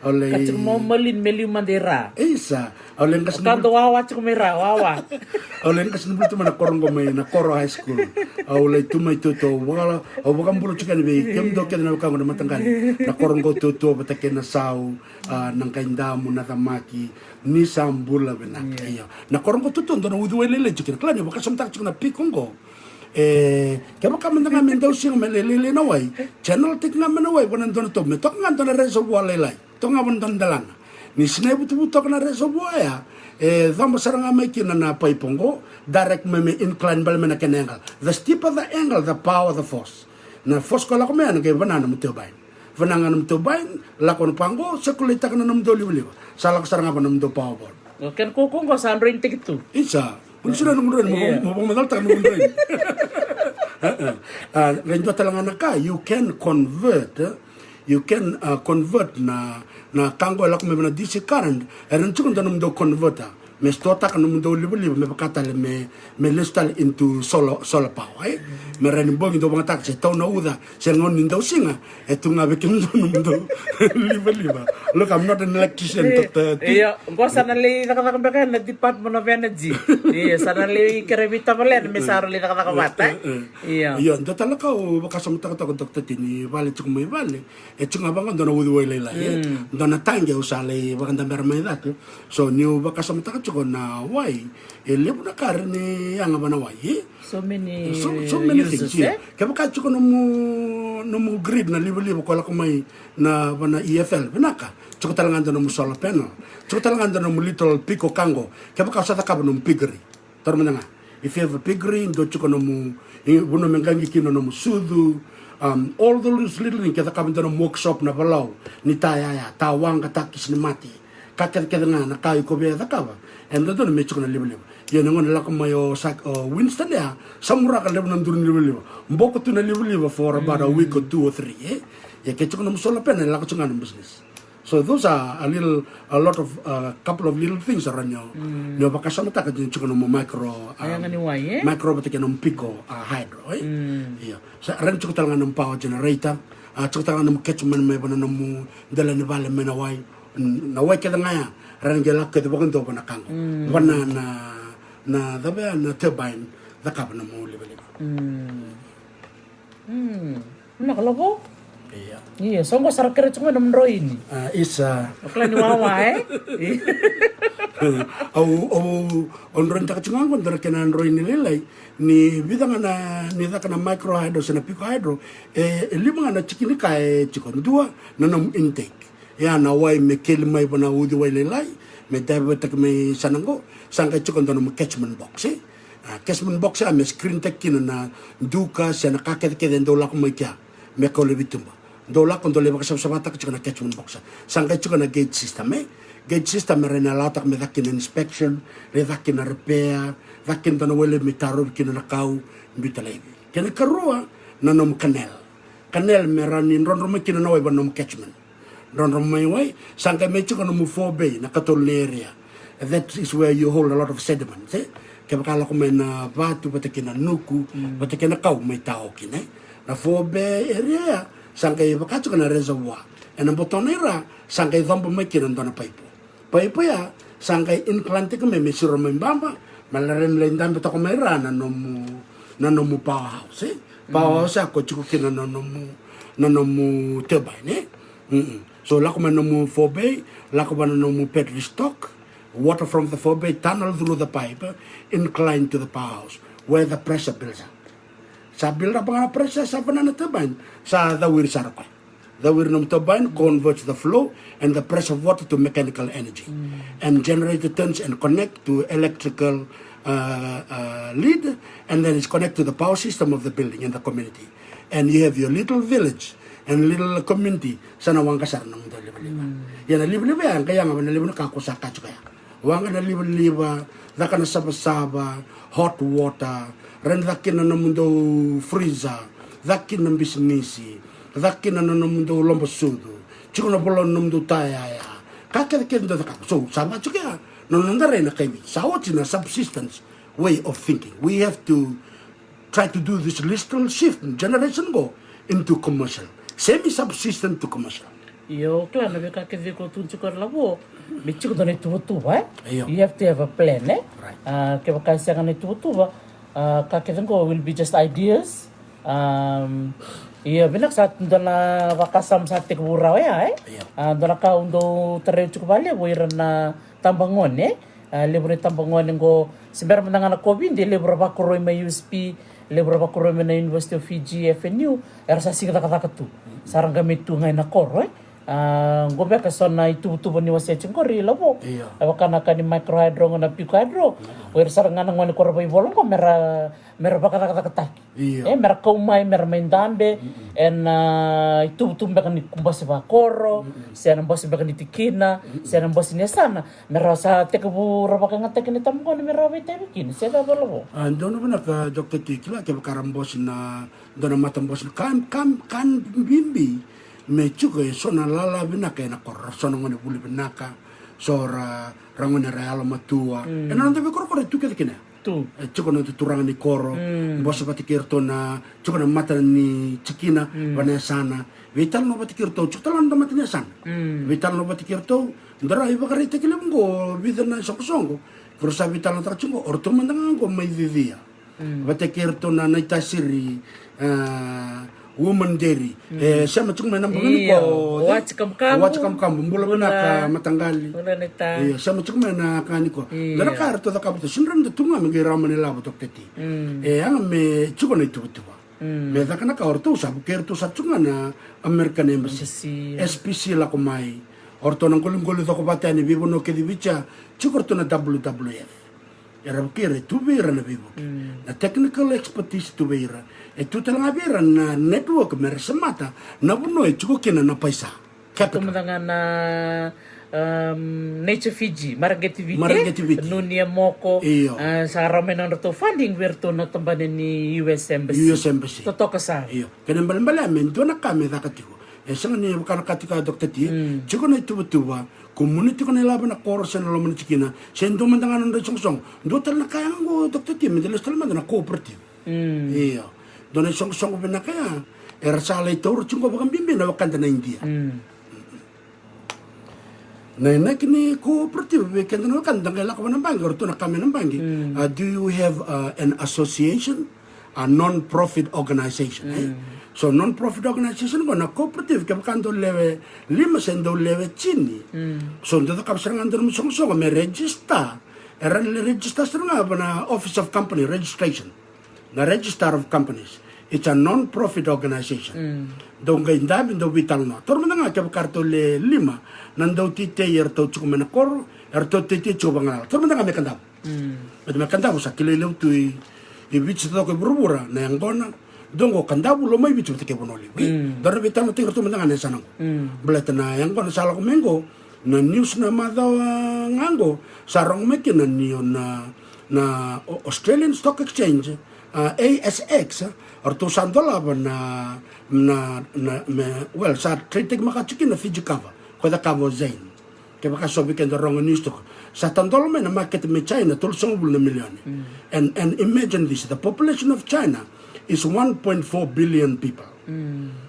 Au lai. Ka tiko mo malini me liu mada i ra. Isa. Au lai qasi. Ka dou wawa tiko mai ra, wawa. Au lai qasi ni bula tu mai na koro qo mai na koro high school. Au lai tu mai Tuatua, au vaka, au vakabula tiko yani vei kemudou kece na wekaqu na mataqali. Na koro qo Tuatua vata kei na Sau, a, na Qaidamu, na Camaki, ni sa bula vinaka. Io. Na koro qo Tuatua dua na uciwai lailai tiko kina. Kila ni vakasamataka tiko na piko qo. E, kevaka mada ga me dausiga me lailai na wai, channel tiko ga mai na wai vua na dua na tobu, me toka ga dua na reservoir lailai, toka ga vua na dua na delana. Ni sinai vutuvutu toka na reservoir ya, e coba sara ga mai kina na paipo qo, direct mai me incline bale mai na kena angle. The steeper the angle, the power the force. Na force ko lako mai ya na qai vana na nomu turbine. Vana ga na nomu turbine, lako na pa qo, circulate taka na nomudou livaliva. Sa lako sara ga vua na nomudou power board. O kena kaukaua qo sa droinitaki tu. Isa. Uni sina nomu droini, mo vakamacalataka nomu droini. Qai dua tale ga na ka, you can convert, you can convert na, na ka qo e lako mai vua na D C current, e rawa ni tiko dua nomudou converter. Me store taka nomudou livaliva, me vaka tale me, me lesu tale into solar, solar power, e? Me rawa ni bogi dou vagataka se tau na uca, se gauna ni dausiga, e tu ga vei kemudou nomudou livaliva. Look, I'm not an electrician, but, uh, io, qo sa na lai cakacaka beka na Department of Energy. Io, sa na lai kerea vei tavalena me sa rau lai cakacaka vata. Io. Io, dua tale ka au vakasamataka toka, Doctor T, ni vale tiko mai vale. E tiko ga vaqo dua na uciwai lailai, e? Dua na taqi au sa lai vakadabera mai cake. So niu vakasamataka tiko na wai, e levu na ka e rawa ni yaga vua na wai, e? So many, so, so many things, e? Kevaka tiko nomu, nomu grid na livaliva ko lako mai na vua na E F L, vinaka. Tiko tale ga dua nomu solar panel. Tiko tale ga dua nomu little piko ka qo. Kevaka o sa cakava nomu piggery. Taura mada ga. If you have a piggery, dua tiko nomu, i, vanua me qaqi kina nomu sucu. Um, all those little things, ke cakava dua nomu workshop na valau, ni ta yaya, ta waqa, ta kisi ni mate. Ka kecekece ga na ka iko via cakava. E dodonu me tiko na livaliva. Ia na gauna lako mai o Sak, o Winston ya, samuraka levu na duru ni livaliva. Boko tu na livaliva for about a week or two or three, e? Ia ke tiko nomu solar panel, lako tiko ga na business. So those are a little, a lot of, a couple of little things around your, your vakasamataka ni tiko nomu micro, um, micro vata kei nomu piko, uh, hydro, e? Io. Sa rawa ni tiko tale ga nomu power generator, a, tiko tale ga nomu catchment mai vua na nomu dela ni vale mai na wai. Na wai kece ga ya, rawa ni qai lako kece vakadua vua na ka qo. Vua na, na, na cava ya, na turbine, cakava nomu livaliva. Vinaka lavo. Ia. Ia, so qo sa ra kerea tiko ga nomu droini. A, isa. O kila ni wawa, e? Au, au, au droinitaka tiko ga qo dua na kena droini lailai. Ni vica ga na, ni caka na micro hydro se na pico hydro, e, e lima ga na tikina ka e tiko. Dua, na nomu intake. Ia na wai me keli mai vua na uciwai lailai, me divert-taki mai sana qo, sa qai tiko dua nomu catchment box, e? A, catchment box ya me screen-taki kina na duka se na ka kecekece e dau lako mai kea me kau laivi tuba. Dau lako, dau lai vakasavasavataka tiko na catchment box. Sa qai tiko na gauge system, e? Gauge system e rawa ni lawataka me caka kina inspection, e caka kina repair, caka kina dua na wai laivi me tarovi kina na kau, biuta laivi. Kena ikarua, na nomu canal. Canal me rawa ni drodro mai kina na wai va nomu catchment. Drodro mai wai, sa qai mai tiko nomu forebay, na katolu ni area. That is where you hold a lot of sediment, e? Kevaka lako mai na vatu vata kei na nuku, vata kei na kau mai tao kina, e? Na forebay area ya, sa qai vaka tiko na reservoir. Ena botona i ra, sa qai coba mai kina dua na paipo. Paipo ya, sa qai incline-taki mai me siro mai baba, me lai, me lai dabe toka mai ra na nomu, na nomu powerhouse, e? Powerhouse ya ko tiko kina na nomu, na nomu turbine, e? Mm-mm. So lako mai nomu forebay, lako va na nomu pedestal stock, water from the forebay tunnel through the pipe, incline to the powerhouse, where the pressure builds up. Sa build up ga na pressure, sa vanana turbine, sa cawiri sara koya. Cawiri nomu turbine converts the flow and the pressure of water to mechanical energy. And generator turns and connect to electrical, uh, uh, lead, and then it's connect to the power system of the building and the community. And you have your little village and little community, sa na waqa sara na nomudou livaliva. Ia na livaliva ya, qai yaga va na levu na ka ko sa kaya tiko ya. Waqa na livaliva, caka na savasava, hot water, rai ni caka kina na nomudou freezer, caka kina na bisinisi, caka kina na nomudou loba sucu, tiko na vola na nomudou tayaya. Ka kecekece dou cakava. So, sa vaka tiko ya na noda rai na kai Viti. Sa oti na subsistence way of thinking. We have to try to do this little shift in generation qo into commercial, semi-subsistent to commercial. Io, kila na veika kece ko tu tiko e lavo, me tiko dua na ituvatuva, e? Io. You have to have a plan, e? Right. A, kevaka e sega na ituvatuva, a, ka kece qo will be just ideas. Um, io, vinaka, sa dua na vakasama sa tekivu rawa ya, e? Io. A, dua na ka au dau tarai tiko vakalevu ira na tabagone, e? A, levu na itabagone qo, se bera mada ga na COVID, e levu ra vakoroi mai U S P, levu ra vakoroi mai na University of Fiji, F N U, era sa sega ni cakacaka tu. Sa ra qai mai tu ga ina koro, e. A, qo beka so na ituvatuva ni wasea tiko qori, Lavo. Io. E vaka na ka ni micro hydro, qo na pico hydro. Mm. O ira sara ga na gone ko ra vaivola qo, me ra, me ra vakacakacakataki. Io. E, me ra kau mai, me ra mai dabe, ena, a, ituvatuva beka ni bose vakoro, se na bose beka ni tikina, se na bose ni yasana, me ra sa tekivu ra vakayagataki na itabagone me ra vakaitavi kina, se cava, Lavo? A, dua na vinaka, Doctor T, kila kevaka ra bose na, dua na matabose na ka, ka, ka bibi, me tiko e so na lala vinaka ena koro, ra so na gone vuli vinaka, so ra, ra gone ra yalomatua. Mm. Ena noda veikorokoro e tu kece kina. Tu. E tiko na tu turaga ni koro, mm, bose vata kei iratou na, tiko na mata ni tikina, mm, va na yasana. Veitalanoa vata kei iratou, tiko tale na mata ni yasana. Mm. Veitalanoa vata kei iratou, dou rai vakaraitaki levu qo, vica na isoqosoqo. Ko ra sa veitalanoataka tiko qo, o ratou mada ga qo mai Cicia. Mm. Vata kei iratou na, na itasiri, a, Woman Dairy. Mm. E, sema tiko mai na bogi ni, io, ko, Watch Kamukamu. Watch Kamukamu. Bula vinaka, bula, mataqali. Bula na ita. Io, sema tiko mai na ka ni ko. Io. Dua na ka eratou cakava tu, sega ni rawa ni da tu ga me qai rawa mai na ilavo, Doctor T. Mm. E, yaga me tiko na ituvatuva. Mm. Me caka na ka o ratou sa vukei iratou sara tiko ga na American Embassy. Embassy. S P C lako mai. O ratou na qoliqoli cokovata yani veivanua kece i Viti ya, tiko o ratou na W W F. Era vukei ira, e tu vei ira na veivuke. Mm. Na technical expertise tu vei ira. E tu tale ga vei ira na network me ra semata na vanua e tiko kina na paisa. Capital. Tiko mada ga na, um, Nature Fiji, Mareqeti Viti. Mareqeti Viti. Nuni e Moko. Io. A, sa rawa mai na nodratou funding vei iratou na tabana ni U S Embassy. U S Embassy. Totoka sara. Io. Kena ibalebale ya me dua na ka me caka tiko. E sega ni vaka na ka tiko ya, Doctor T. Mm. Tiko na ituvatuva, ko muni tiko na ilavo ena koro se na loma ni tikina, se dua mada ga na nodra isoqosoqo. Dua tale na ka yaga qo, Doctor T, me da lesu tale mada na cooperative. Mm. Io. Dua na isoqosoqo vinaka ya, era sa lai taura tiko qo vakabibi na wekada na Idia. Mm. Na inaki ni cooperative, vei keda na wekada da qai lako va na baqe, o ratou na ka mai na baqe. Mm. Uh, do you have, uh, an association? A non-profit organization, eh? Mm. So non-profit organization qo na cooperative, kevaka dou lewe lima se dou lewe tini. Mm. So dou cakava sara ga dou na isoqosoqo me register. Era na register sara ga va na Office of Company Registration. Na Register of Companies. It's a non-profit organization. Dou qai dabe, dou veitalanoa. Taura mada ga kevaka ratou le lima na dauteitei eratou tiko mai na koro, eratou teitei tiko vakagalala. Taura mada ga me Kadavu. Baleta me Kadavu sa kilai levu tu i, i Viti taucoko i vuravura na yaqona. Dou qo Kadavu, Lomaiviti vata kei Vanua Levu. Dou na veitalanoataki ratou mada ga na yasana qo. Baleta na yaqona sa lako mai qo, na news na macawa ga qo, sa rogo mai kina ni o na, na O-, Australian Stock Exchange, a, A S X, ratou sa dolava na, na, na, me, well, sa trade-taki maka tiko kina na Fiji Cover, ko cakava o Zane. Kevaka so vei keda rogo news toka, sa tadola mai na market mai China tolusagavulu na milioni. And, and imagine this, the population of China is one point four billion people.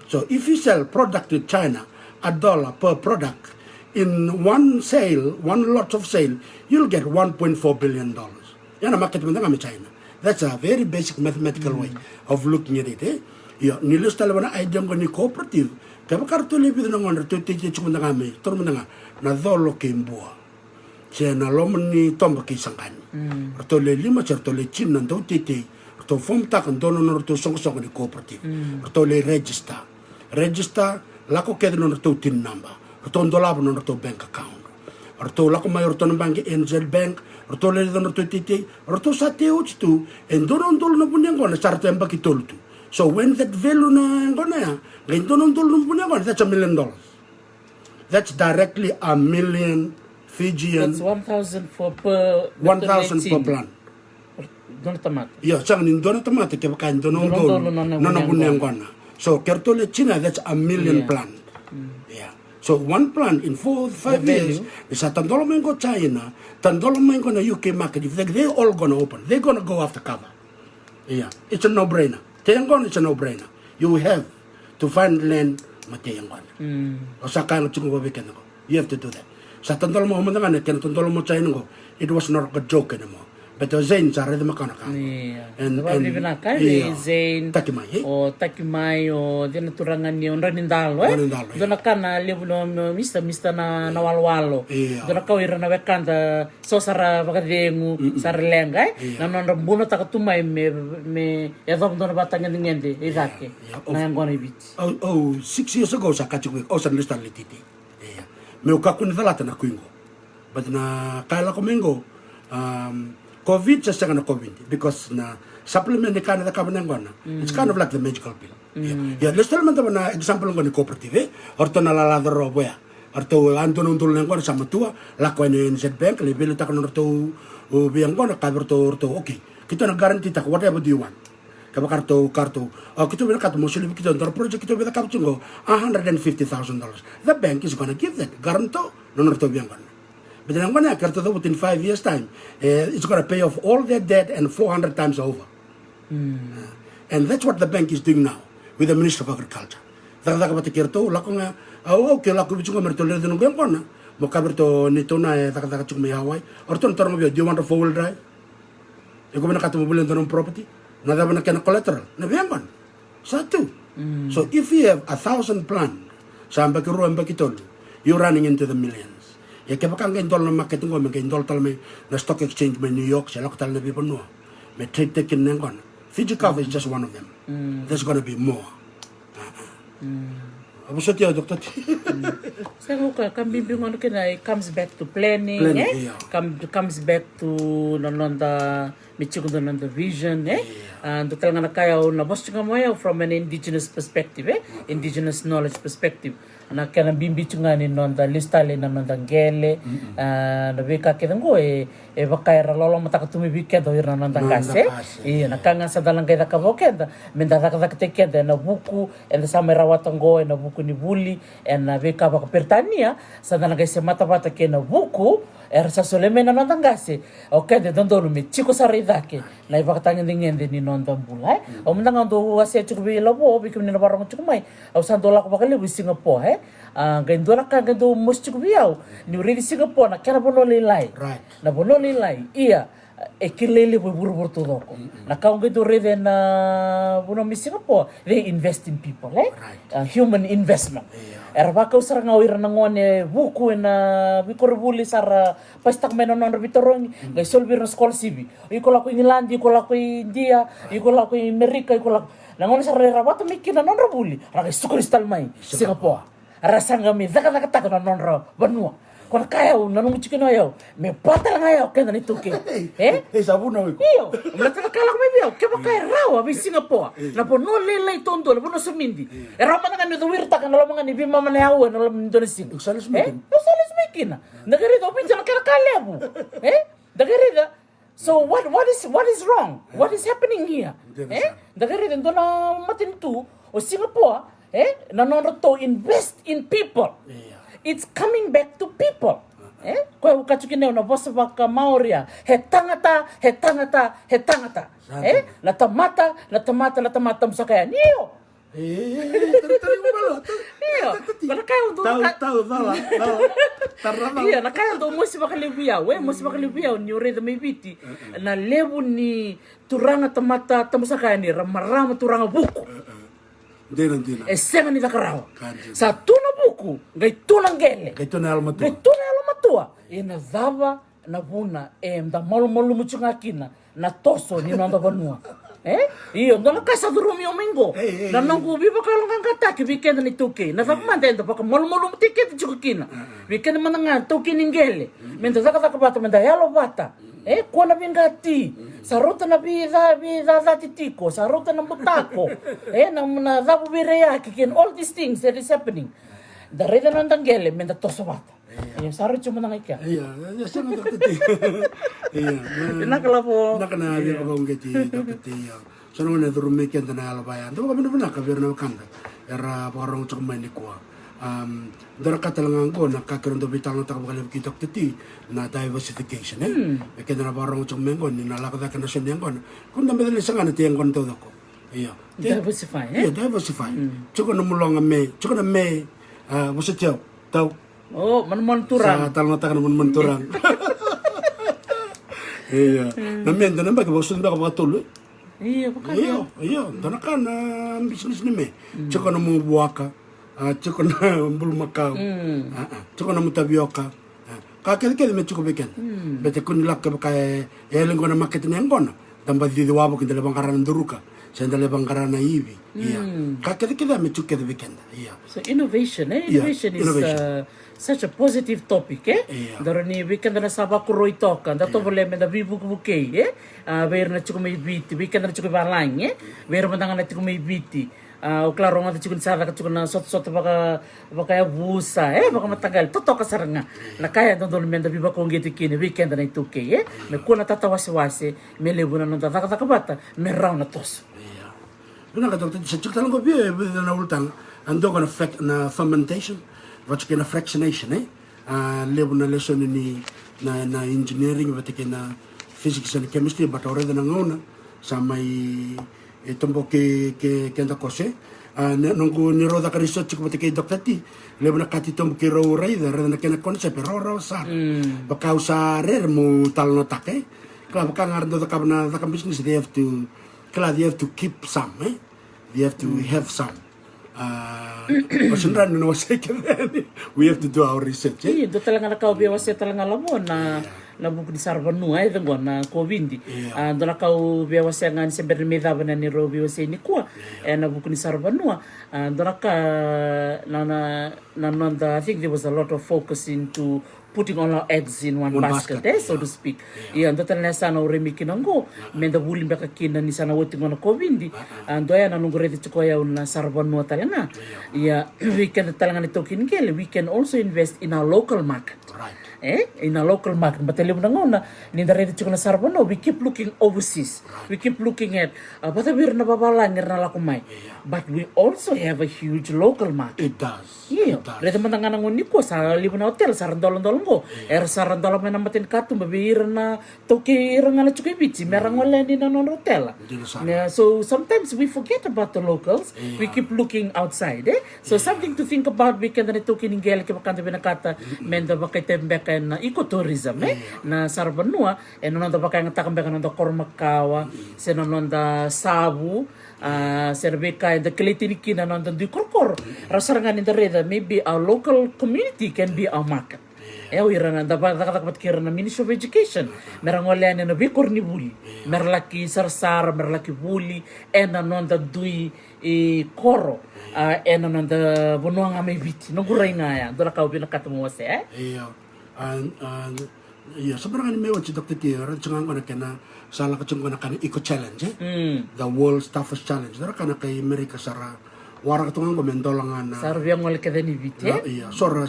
So if you sell product to China, a dollar per product, in one sale, one lot of sale, you'll get one point four billion dollars. Ya na market mada ga mai China. That's a very basic mathematical way of looking at it, eh? Io, ni lesu tale vua na idea qo ni cooperative, kevaka ratou le vica na gone ratou teitei tiko mada ga mai, taura mada ga na Colo kei Bua, se na loma ni Toba kei Saqani. Ratou le lima se ratou le tini na dauteitei, ratou form-taka dua na nodratou soqosoqo ni cooperative. Ratou le register. Register, lako kece na nodratou TIN number. Ratou dolava na nodratou bank account. Ratou lako mai o ratou na baqe, A N Z Bank, ratou lai raica na nodratou teitei, ratou sa tei oti tu e dua na udolu na vu ni yaqona, sa ratou yabaki tolu tu. So when that value na yaqona ya qai dua na udolu na vu ni yaqona, that's a million dollars. That's directly a million Fijian. That's one thousand for per, one thousand per plant. Dua na tamata. Io, sega ni dua na tamata, kevaka e dua na udolu na vu ni yaqona. So ke ratou le tini, that's a million plant. Yeah. So one plant in four, five years, e sa tadola mai qo China, tadola mai qo na U K market, if they, they all gonna open, they gonna go after cover. Yeah, it's a no-brainer. Tei yaqona, it's a no-brainer. You have to find land ma tei yaqona. O sa kaya ga tiko qo vei keda qo, you have to do that. Sa tadola mai, o mada ga na kena tadola mai China qo, it was not a joke anymore. But o Zane sa raica maka na ka qo. And, and, yeah. Taki mai, eh? O Taki mai, o cei na turaga ni, o Dranidalo, eh? Dua na ka na levu na, na Mister, Mister na, na walowalo. Dua na ka o ira na wekada so sa ra vakacegu, sa ra leqa, eh? Na nodra bunotaka tu mai me, me yacova dua na vatagedegede i cake na yaqona i Viti. Au, au, six years ago sa kaya tiko vei iko, au sa na lesu tale lai teitei. Io. Meu kakua ni calata na kui qo. But na ka e lako mai qo, um, COVID sa sega na COVID, because na supplement ni ka na cakava na yaqona, it's kind of like the magical pill. Ia, lesu tale mada vua na example qo ni cooperative, eh? O ratou na lalaca rau ya. O ratou a dua na udolu na yaqona sa matua, lako yani o A N Z Bank, lai veiliutaka na nodratou, o, veiyaqona, kaya vei ratou, ratou, okay, keitou na guarantee taka, whatever do you want? Kevaka ratou, ka ratou, o, keitou vinakata mo solia vei keitou dua na project keitou via cakava tiko qo, a hundred and fifty thousand dollars. The bank is gonna give that, guarantee na nodratou veiyaqona. But na yaqona ya, ke ratou cavuta in five years time, eh, it's gonna pay off all their debt and four hundred times over. And that's what the bank is doing now with the Ministry of Agriculture. Cakacaka vata kei ratou, lako ga, au, au, ke lako vei tiko qo me ratou lewe tiko na yaqona. Mo kaya vei ratou, neitou na e cakacaka tiko mai Hawaii. O ratou na taroga vei au, do you want a four-wheel drive? Iko vinakata mo volia dua na nomu property? Na cava na kena collateral? Na veiyaqona. Sa tu. So if you have a thousand plant, sa yabaki rua, yabaki tolu, you're running into the millions. Ia kevaka qai dola na market qo, me qai dola tale mai na stock exchange mai New York, se lako tale na veivanua me trade-taki kina na yaqona. Fiji Cover is just one of them. There's gonna be more. A vosoti au, Doctor T. Sega, ka, ka bibi gona kina, it comes back to planning, eh? Come, comes back to na noda, me tiko dua na noda vision, eh? A, dua tale ga na ka au na vosa tiko ga mai au from an indigenous perspective, eh? Indigenous knowledge perspective. Na kena bibi tiko ga ni noda lesu tale na noda qele, a, na veika kece qo e, e vaka era lolomataka tu mai vei keda o ira na noda qase. Io, na ka ga sa da na qai cakava o keda, me da cakacakataki keda ena vuku, eda sa mai rawata qo, ena vuku ni vuli, ena veika vakaperitania, sa da na qai semata vata kei na vuku era sa solia mai na noda qase. O keda e dodonu me tiko sara i cake na ivakatagedegede ni noda bula, eh? O mada ga dou wasea tiko vei Lavo, vei kemuni na vakarorogo tiko mai. Au sa dau lako vakalevu i Singapore, eh? A, qai dua na ka qai dau mosi tiko vei au. Niu raici Singapore, na kena vanua lailai. Na vanua lailai. Ia, e kilai levu e vuravura taucoko. Na ka au qai dau raica ena vanua mai Singapore, they invest in people, eh? A, human investment. Era vakau sara ga o ira na gone vuku ena veikoronivuli, sa ra pasitaka mai na nodra veitarogi, qai soli vei ira na scholarship. Iko lako i Igiladi, iko lako i Idia, iko lako i Merika, iko lako. Na gauna sara ra rawata mai kina na nodra vuli, ra qai suka lesu tale mai Singapore. Ra sa qai mai cakacakataka na nodra vanua. Ko na ka yau nanuma tiko kina o yau, me vaka tale ga yau keda na iTaukei. E? E sa vuna o iko. Io, baleta na ka lako mai vei au, kevaka e rawa vei Singapore, na vanua lailai taudua, na vanua somidi, e rawa mada ga ni o cauirataka na loma ga ni veimama na yau ena loma ni dua na siga. Au sa lesu mai kina. Da qai raica o Viti na kena ka levu. E? Da qai raica. So what, what is, what is wrong? What is happening here? E? Da qai raica e dua na matanitu o Singapore, e? Na nodratou invest in people. It's coming back to people. E? Koya au kaya tiko kina, na vosa vaka-Maori ya, he tagata, he tagata, he tagata. E? Na tamata, na tamata, na tamata, tamusaka yani. Io. Io. Ko na ka yau dau, na ka, tau, tau, cala, cala. Io, na ka yau dau mosi vakalevu vei au, e, mosi vakalevu vei au niu raica mai Viti na levu ni turaga, tamata, tamusaka yani, ra marama, turaga vuku. Dina, dina. E sega ni caka rawa. Sa tu na vuku, qai tu na qele, qai tu na yalomatua. Qai tu na yalomatua. Ena cava na vuna eda malumalumu tiko ga kina na toso ni noda vanua? E? Io, dua na ka sa curumi au mai qo. Na noqu veivakayaloqaqataki vei keda na iTaukei. Na cava mada eda vakamalumalumutaki keda tiko kina? Vei keda mada ga taukei ni qele, meda cakacaka vata, meda yalo vata. E, kua na veiqati. Sa rauta na veica, veicacati tiko, sa rauta na butako. E, na, na cavu veiraiyaki kei na all these things that is happening. Da raica na noda qele, meda toso vata. Ia, sa rauti mada ga i kea. Ia, ia, sega, Doctor T. Ia, na, vinaka Lavo. Vinaka na veivakauqeti, Doctor T, ia. So na gauna e curu mai keda na yalo vaya. Da vakavinavinaka vei ira na wekada era vakarogo tiko mai nikua. Am, dua na ka tale ga qo na ka keirau dau veitalanoataka vakalevu kei Doctor T, na diversification, e? Vei keda na vakarogo tiko mai qo, ni na lako cake na so ni yaqona. Ko da beci lai saga na tei yaqona taucoko. Ia. Diversify, e? Ia, diversify. Tiko na muloga me, tiko na me, a, vosoti au, tau. O, manumanu turaga. Sa talanoataka na manumanu turaga. Ia. Na me, dua na yabaki vakasucu beka vakatolu, e? Io, vaka. Io, io, dua na ka na bisinisi ni me. Tiko na mu vuaka, a, tiko na bulumakau. A, a, tiko na mu tavioka. A, ka kecekece me tiko vei keda. Bete kua ni lako kevaka e, e yali qo na makete ni yaqona, da baci cici wavoki, da lai vaqara na duruka, se da lai vaqara na ivi. Ia. Ka kecekece me tiko kece vei keda. Ia. So innovation, e? Ia, innovation is, innovation, uh, such a positive topic, e? Ia. Daru ni vei keda na sa vakoroi toka, da tovolea meda veivukevukei, e? A, vei ira na tiko mai Viti, vei keda na tiko i valagi, e? Vei ira mada ga na tiko mai Viti. A, au kila rogoca tiko ni sa caka tiko na sotasota vaka, vakayavusa, e, vakamataqali, totoka sara ga. Na ka ya e dodonu meda veivakauqeti kina vei keda na iTaukei, e? Me kua na tatawasewase, me levu na noda cakacaka vata, me rawa na toso. Ia. Vinaka, Doctor, sa tiko tale qo vei, e, vei na ulutaga. A dua qo na frac-, na fermentation, vata kei na fractionation, e? A, levu na lesoni ni na, na engineering vata kei na physics and chemistry, but au raica na gauna sa mai, e, tobo kei, kei keda qo, se. A, na, noqu, ni rau caka research tiko vata kei Doctor T, levu na ka titobu keirau raica, raica na kena concept e rawarawa sara. Vaka au sa rere meu talanoataka, e. Kila, vaka ga ra dau cakava na caka business, they have to, kila, they have to keep some, e. They have to have some. A, o sa dredre na wasei kece yani. We have to do our research, e? Io, dua tale ga na ka au via wasea tale ga, Lavo, na, na vuku ni saravanua, e, caqo na COVID. A, dua na ka au via wasea ga ni se bera ni mai cava na neirau veiwasei nikua. E, na vuku ni saravanua. A, dua na ka na, na, na noda, I think there was a lot of focus into putting all our eggs in one basket, e, so to speak. Ia, dua tale na yasana au rai mai kina qo, meda vuli beka kina ni sa na oti qo na COVID. A, dua ya na noqu raica tiko o yau na saravanua tale ga. Ia, vei keda tale ga na itaukei ni qele, we can also invest in our local market. E, in our local market. Baleta levu na gauna ni da raica tiko na saravanua, we keep looking overseas. We keep looking at, a, vata vei ira na vavalagi era na lako mai. But we also have a huge local market. It does. Io, raica mada ga na gauna nikua sa levu na otela sa ra doladola qo. Era sa ra dola mai na matanikatuba vei ira na taukei, ira ga na tiko i Viti, me ra gole yani na nodra otela. So sometimes we forget about the locals. We keep looking outside, e? So something to think about vei keda na itaukei ni qele, kevaka da vinakata meda vakaitavi beka ena ecotourism, e? Na saravanua, ena noda vakayagataka beka na noda koro makawa, se na noda savu, a, se na veika eda kilai tini kina na noda dui korokoro. Rawa sara ga ni da raica, maybe our local community can be our market. E o ira na da vakacakacaka vata kei ira na Ministry of Education me ra gole yani ena veikoronivuli, me ra laki sarasara, me ra laki vuli ena noda dui koro, ena noda vanua ga mai Viti. Noqu rai ga ya, dua na ka au vinakata mo wasea. Io. Ia, sa bera ga ni mai oti, Doctor T, raica ga qo na kena sa lako tiko qo na ka na Eco Challenge, e? The World's Toughest Challenge. Dua na ka na kai Amerika sa ra waraka tu ga qo me dola ga na sa ra via gole kece ni Viti, e? Ia, so ra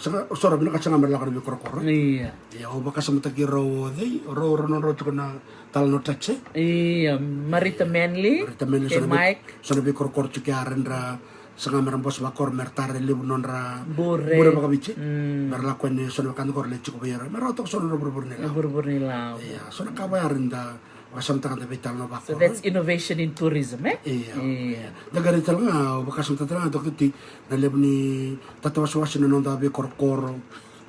vinaka sara ga me ra lako na veikorokoro. Ia, au vakasamataki rau o cei, rau, rau nodrau tiko na talanoa taxi. Ia, Marita Manley, Marita Manley, kei Mike. So na veikorokoro tiko ya, ra dra saga me ra bose vakoro me ra tara e levu nodra bure vakaviti, me ra lako yani so na wekada qori lai tiko vei ira me ra toka so nodra vurevure ni lau. Vurevure ni lau. Ia, so na ka vaya ra da vakasamataka da veitalanoa vakoro. So that's innovation in tourism, e? Ia. Da qai rai tale ga, au vakasamataka tale ga, Doctor T, na levu ni tatawasewase na noda veikorokoro,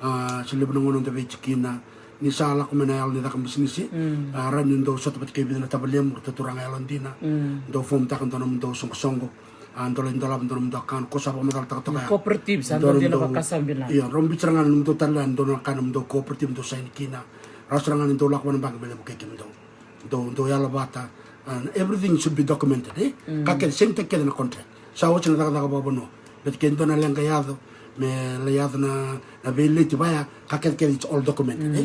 a, se levu na gauna da veitikina ni sa lako mai na yalo ni caka bisinisi. A, ra ni dau sota vata kei vica na tavalemu, ra taturaga yalodina, dau fomutaka dua na mudou soqosoqo, a, dau lai dolava dua na mudou account, ko sa vakamacalataka toka ya. Cooperatives, a dau dina vakasabina. Ia, rau biuta sara ga na mudou tale, dua na ka na mudou cooperative dau saini kina. Rau sara ga ni dau lako vana baqe me levu kei kemudou. Dou, dou yala vata, a, everything should be documented, e? Ka kece, same thing kece na contract. Sa oti na cakacaka vakavanua. Baleta ke dua na leqa yaco, me lai yaco na, na veileti vaya, ka kece kece, it's all documented, e?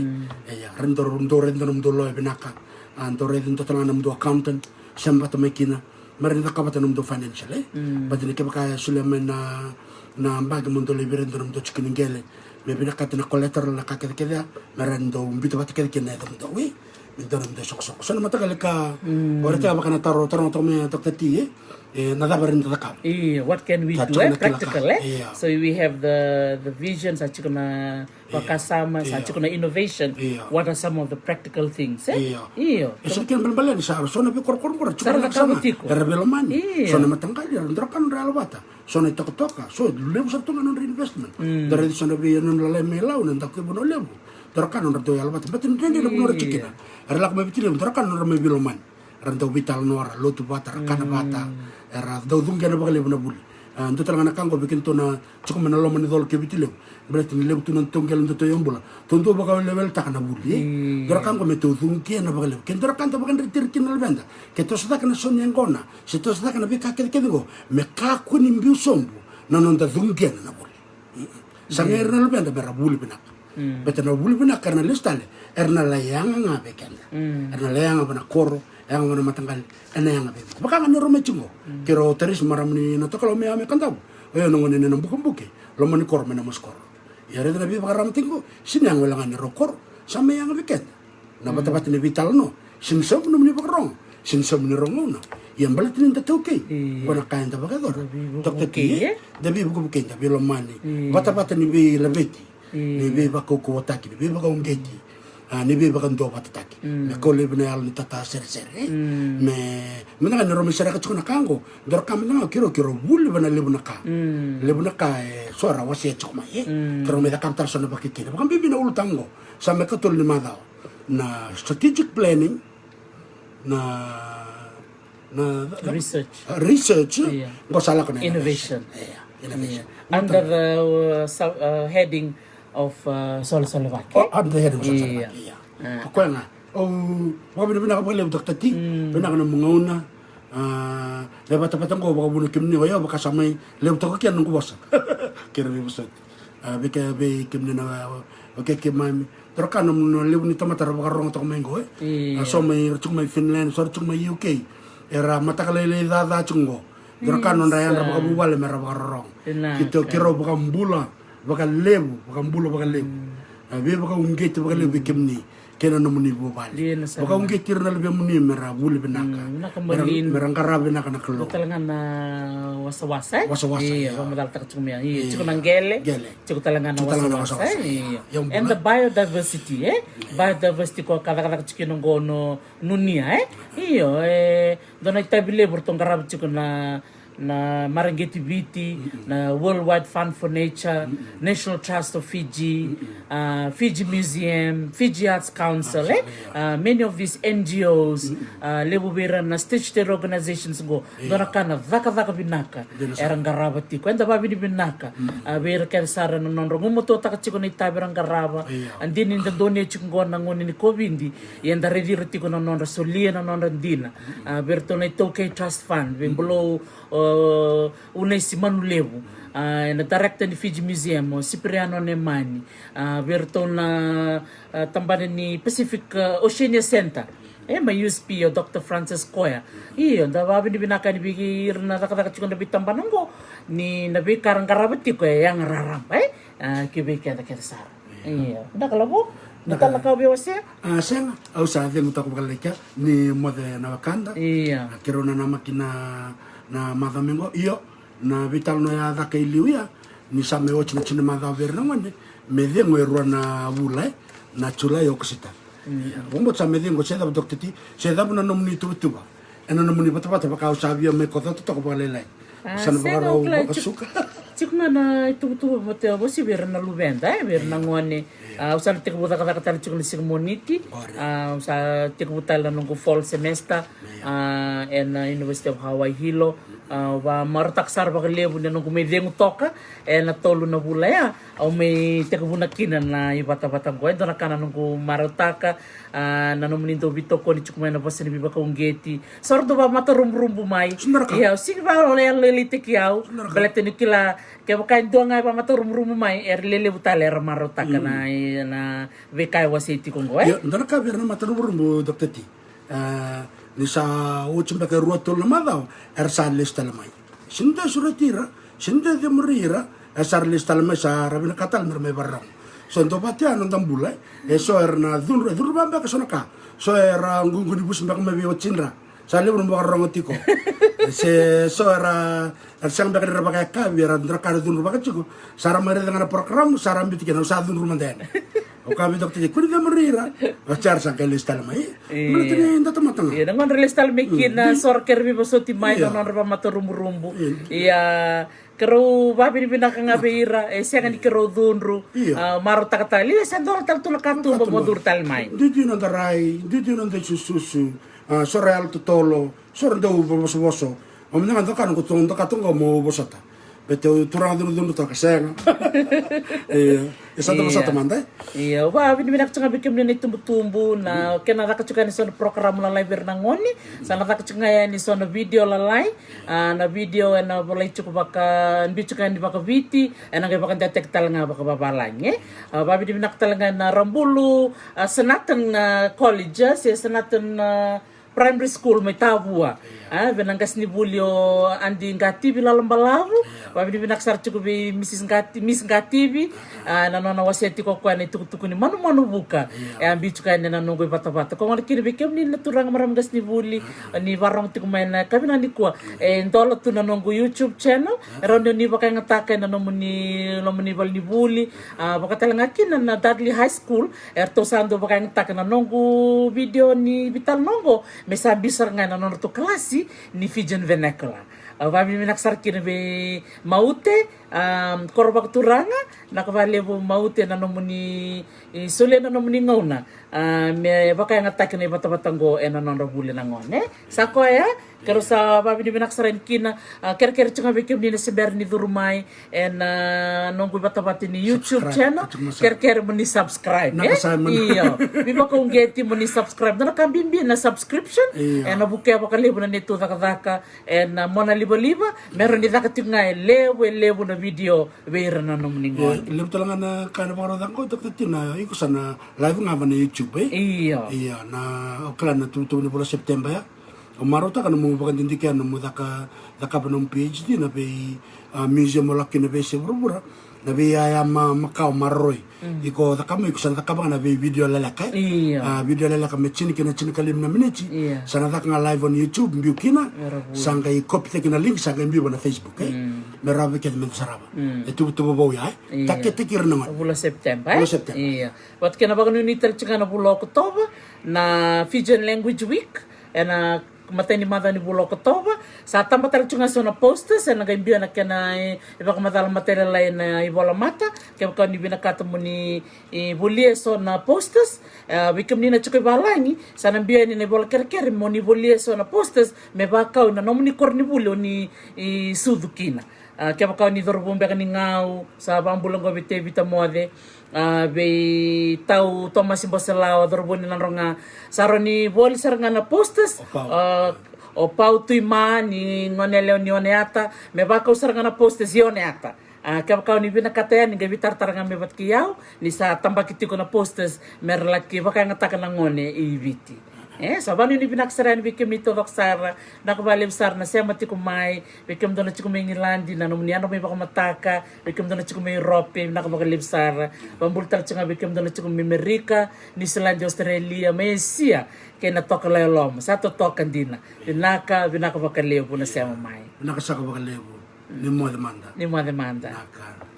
Ia, ra dau, dau raici dua na mudou loya vinaka, a, dau raici dua tale ga na mudou accountant, sema vata mai kina, me ra ni cakava vata na mudou financial, e? Baleta ni kevaka e solia mai na, na baqe mo dou lai vei ira dua na mudou tikina qele, me vinakati na collateral, na ka kece kece ya, me ra ni dau biuta vata kece kina na yacamudou, e? Me dua na mudou soqosoqo. So na mataqali ka, o ira tale vaka na taro, taro toka mai, Doctor T, e? E, na cava era ni da cakava? Io, what can we do, e? Practical, e? Io. So we have the, the vision, sa tiko na vakasama, sa tiko na innovation. Io. What are some of the practical things, e? Io. Io. E so na kena balebale ni sa, so na veikorokoro qori, tiko na vakasama, era veilomani. Io. So na mataqali, era dua na ka nodra yala vata. So na itokatoka, so levu sara tu ga nodra investment. Da raici so na vei, na nodra lalai mai Lau, na daku i Vanua Levu. Dua na ka nodra dau yala vata. Baleta ni dredre na vanua ra tiko kina. Era lako mai Viti Levu, dua na ka nodra mai veilomani. Era dau veitalanoa, ra lotu vata, ra kana vata. Era dau cuqena vakalevu na vuli. A, dua tale ga na ka qo vei kedatou na tiko mai na loma ni colo kei Viti Levu. Baleta ni levu tu na nodatou qele, nodatou yabula. Tou dau vakaweleweletaka na vuli, e? Dua na ka qo me tou cuqena vakalevu. Ke dua na ka da vakadreti ira kina na luveda, ke toso cake na so ni yaqona, se toso cake na veika kecekece qo, me kakua ni biu sobu na noda cuqena na vuli. Sa qai ira na luveda me ra vuli vinaka. Baleta na vuli vinaka era na lesu tale, era na lai yaga ga vei keda. Era na lai yaga vei na koro, yaga vei na mataqali, ena yaga vei Viti. Vaka ga ni rau mai tiko qo, keirau tarisi marama ni na tokalau mai, yawa mai Kadavu. O yau na gone ni na bukebuke loma ni koro mai na masu koro. Ia raica na veivakararamataki qo, sega ni yaga wale ga ni rau koro, sa mai yaga vei keda. Na vatavata ni veitalanoa, sega ni sobu nomuni vakarorogo, sega ni sobu ni rau gauna. Ia baleta ni da taukei, qo na ka eda vakayacora. Toka kei, e? Da veivukevukei, da veilomani. Vatavata ni veilaveti, ni veivakaukauwataki, ni veivakauqeti, a, ni veivakaduavatataki. Me kau laivi na yalo ni tata seresere, e? Me, me na ka ni rau mai sereka tiko na ka qo, dua na ka me na ka keirau, keirau vuli vei na levu na ka. Levu na ka, e, so era wasea tiko mai, e? Keirau mai cakava tale so na vakekeli. Vakabibi na ulutaga qo, sa mai katolu ni macawa. Na strategic planning, na, na, na research. Research, qo sa lako na innovation. Ia, innovation. Under the, uh, heading of, uh, Sole Solevaki. Oh, under the heading of Sole Solevaki, ia. O koya ga. Au vakavinavinaka vakalevu, Doctor T. Vinaka na nomu gauna. A, na vatavata qo vakavuna kemuni, o yau vaka sa mai levu toka kina noqu vosa. Kei ira veivosoti. A, vei kemuni na, vei keimami. Dua na ka na levu ni tamata era vakarorogo toka mai qo, e? A, so mai, era tiko mai Finland, so era tiko mai U K. Era mataka lailai caca tiko qo. Dua na ka nodra yadra vakavuvale me ra vakarorogo. Keitou, keirau vakabula vakalevu, vakabula vakalevu. A, veivakauqeti vakalevu vei kemuni kei na nomuni vuvale. Vakauqeti ira na luvemuni me ra vuli vinaka. Me ra qaravi vinaka na Kalou. Tale ga na wasawasa, e? Wasawasa, ia. Vakamacalataka tiko mai, ia. Tiko na qele. Tiko tale ga na wasawasa, e? And the biodiversity, e? Biodiversity ko ka cakacaka tiko kina qo na nunia, e? Io, e, dua na itavi levu ratou qaravi tiko na na Maraqeti Viti, na Worldwide Fund for Nature, National Trust of Fiji, uh, Fiji Museum, Fiji Arts Council, eh? Uh, many of these N G Os, uh, levu vei ira na statutory organizations qo, dua na ka na cakacaka vinaka era qarava tiko. Eda vavinavinaka, uh, vei ira kece sara na nodra gumatuataka tiko na itavi era qarava. A dina ni da donuya tiko qo na gauna ni COVID, ia da raici ira tiko na nodra solia na nodra dina. Uh, vei iratou na iTaukei Trust Fund, vei Bulou o Unaisi Manulevu, a, ena director ni Fiji Museum, o Cipriano Nemani, a, vei iratou na, a, tabana ni Pacific, a, Oceania Center, e, mai U S P, o Doctor Francis Koya. Io, da vavinavinaka yani vei ira na cakacaka tiko na veitabana qo, ni na veika ra qarava tiko e yaga raraba, e, a, ki vei keda kece sara. Io. Vinaka Lavo, na tala na ka au via wasea? A, sega, au sa cegu toka vakalailai kea ni moce na wekada. Io. A, keirau nanamaki na, na macawa mai qo, io, na veitalanoa ya caka i liu ya, ni sa mai oti na tini na macawa vei ira na gone, me cegu e rua na vula, e, na Julai, Okosita. Io, vakabauta sa me cegu, se cava Doctor T, se cava na nomuni tuvatuva ena nomuni vatavata, vaka au sa via mai kocota toka vakalailai. A, sa na sega, vakarau au kila vakasuka. Tiko ga na ituvatuva mo te vosi vei ira na luveda, e, vei ira na gone. A, au sa na tekivu cakacaka tale tiko na siga Moniti. A, au sa tekivu tale na noqu fall semester, a, ena University of Hawaii Hilo. A, au vamarautaka sara vakalevu na noqu mai cegu toka ena tolu na vula ya. Au mai tekivuna kina na ivatavata qo. E dua na ka na noqu marautaka, a, na nomuni dau veitokoni tiko mai na Vosa ni Veivakauqeti. So era dau vamataruburubu mai. Ia, au sigi vaka o yalolailaitaki au. Baleta ni kila, kevaka e dua ga e vamataruburubu mai, era lelevu tale era marautaka na, na veika e wasei tiko qo, e? Ia, dua na ka vei ira na mataruburubu, Doctor T. E, ni sa oti beka e rua tolu na macawa, era sa lesu tale mai. Sega ni dua e sureti ira, sega ni dua e cemuri ira, e sa ra lesu tale mai, sa ra vinakata tale me ra mai vakarorogo. So dua vata ya na noda bula, e, e so era na cudru, e cudru vaka beka so na ka. So era ququ ni vusi beka mai vei watidra. Sa levu na vakarorogo tiko. Se so era, era sega beka ni ra vakayakavi, era dua na ka era cudru vaka tiko. Sa ra mai raica ga na program, sa ra biuti kina, au sa cudru mada yani. Au kaya vei Doctor T, kua ni cemuri ira. Oti ya ra sa qai lesu tale mai. Baleta ni da tamata ga. Ia, na gauna ra lesu tale mai kina, so ra kere veivosoti mai na nodra vamataruburubu. Ia, keirau vavinavinaka ga vei ira, e sega ni keirau cudru. A, marautaka tale, ia, se dola tale tu na katuba mo curu tale mai. Duidui noda rai, duidui noda isususu. A, so ra yalo totolo, so ra dau vosovoso. O mada ga dua ka noqu tu, dua ka tu qo mo vosota. Baleta o turaga cudrucudru toka, sega. Ia, e sa dau vosota mada, e? Ia, au vavinavinaka tiko ga vei kemuni na itubutubu, na kena caka tiko yani so na program lalai vei ira na gone. Sa na caka tiko ga yani so na video lalai. A, na video ena volai tiko vaka, biu tiko yani vakaviti, ena qai vakadewataki tale ga vakavavalagi, e? A, vavinavinaka tale ga na Rabulu, a, Sanatan, a, College, a, se Sanatan, a, Primary School mai Tavua. A, vei na qasenivuli o Adi Qativi Lalobalavu. Vavinavinaka sara tiko vei Mrs Qati, Miss Qativi. A, na nona wasea tiko o koya na itukutuku ni manumanu vuka. E a biu tiko yani ena noqu ivatavata. Ko gona kina vei kemuni na turaga marama qasenivuli, ni vakarorogo tiko mai ena yakavi nikua. E dola tu na noqu YouTube channel. E rawa ni o ni vakayagataka ena nomuni, nomuni valenivuli. A, vaka tale ga kina na Dudley High School. Eratou sa dau vakayagataka na noqu video ni veitalanoa qo me sa biu sara ga ena nodratou kalasi ni Fijian Vernacular. A, vavinavinaka sara kina vei Maute, a, koro vakaturaga, vinaka vakalevu Maute na nomuni, e, solia na nomuni gauna, a, me vakayagataki na ivatavata qo ena nodra vuli na gone. Sa koya, keirau sa vavinavinaka sara yani kina, a, kerekere tiko ga vei kemuni na se bera ni curu mai ena, a, noqu ivatavata ni YouTube channel. Kerekere mo ni subscribe, e? Io, veivakauqeti mo ni subscribe. Dua na ka bibi na subscription. Ena vukea vakalevu na neitou cakacaka ena, a, monalivaliva. Me rawa ni caka tiko ga e levu, e levu na video vei ira na nomuni gone. Levu tale ga na ka ena vakarau caka qo, Doctor T, na iko sa na live ga va na YouTube, e? Io. Io, na, au kila na tuvatuva ni vula September ya. Au marautaka na nomu vakadidike, na nomu caka, cakava na nomu PhD na vei, a, museum o lako kina vei se vuravura, na vei yaya ma, makawa maroroi. Iko cakava mai, iko sa na cakava ga na vei video leleka, e? Io. A, video leleka me tini kina tinikalima na miniti. Io. Sa na caka ga live on YouTube, biu kina. Sa qai copy-taki na link, sa qai biu va na Facebook, e? Me rawa vei keda me da sarava. E tuvatuva vou ya, e? Io. Taketaki ira na gone. Vula September, e? Vula September. Io. Vata kei na vakanuinui tale tiko ga na vula Okotova, na Fijian Language Week, ena Matai ni macawa ni vula o Okotova, sa taba tale tu ga so na posters, ena qai biu na kena e, e vakamacala matailalai ena ivolamata. Kevaka ni vinakata mo ni e, volia e so na posters, e, vei kemuni na tiko i valagi, sa na biu yani na ivola kerekere mo ni volia e so na posters me vakau na nomuni koronivuli o ni e, sucu kina. A, kevaka o ni cauravou beka ni Gau, sa vakabula qo vei Tevita Moce, a, vei Tau Tomasi Boselawa, cauravou ni Nadroga, sa rawa ni voli sara ga na posters. O Pau. A, o Pau Tuima ni gone yalewa ni Oneata, me vakau sara ga na posters i Oneata. A, kevaka o ni vinakata yani, qai veitaratara ga me vata kei au, ni sa tabaki tiko na posters me ra laki vakayagataka na gone i Viti. E, sa vanuinui vinaka sara yani vei kemuni taucoko sara. Vinaka vakalevu sara na sema tiko mai, vei kemudou na tiko mai Igiladi, na nomuni yadra mai vakamataka, vei kemudou na tiko mai Europe, vinaka vakalevu sara. Vakabula tale tiko ga vei kemudou na tiko mai Amerika, Niusiladi, Australia, mai Esia, kei na tokalau e loma, sa totoka dina. Vinaka, vinaka vakalevu na sema mai. Vinaka saka vakalevu. Ni moce mada. Ni moce mada. Vinaka.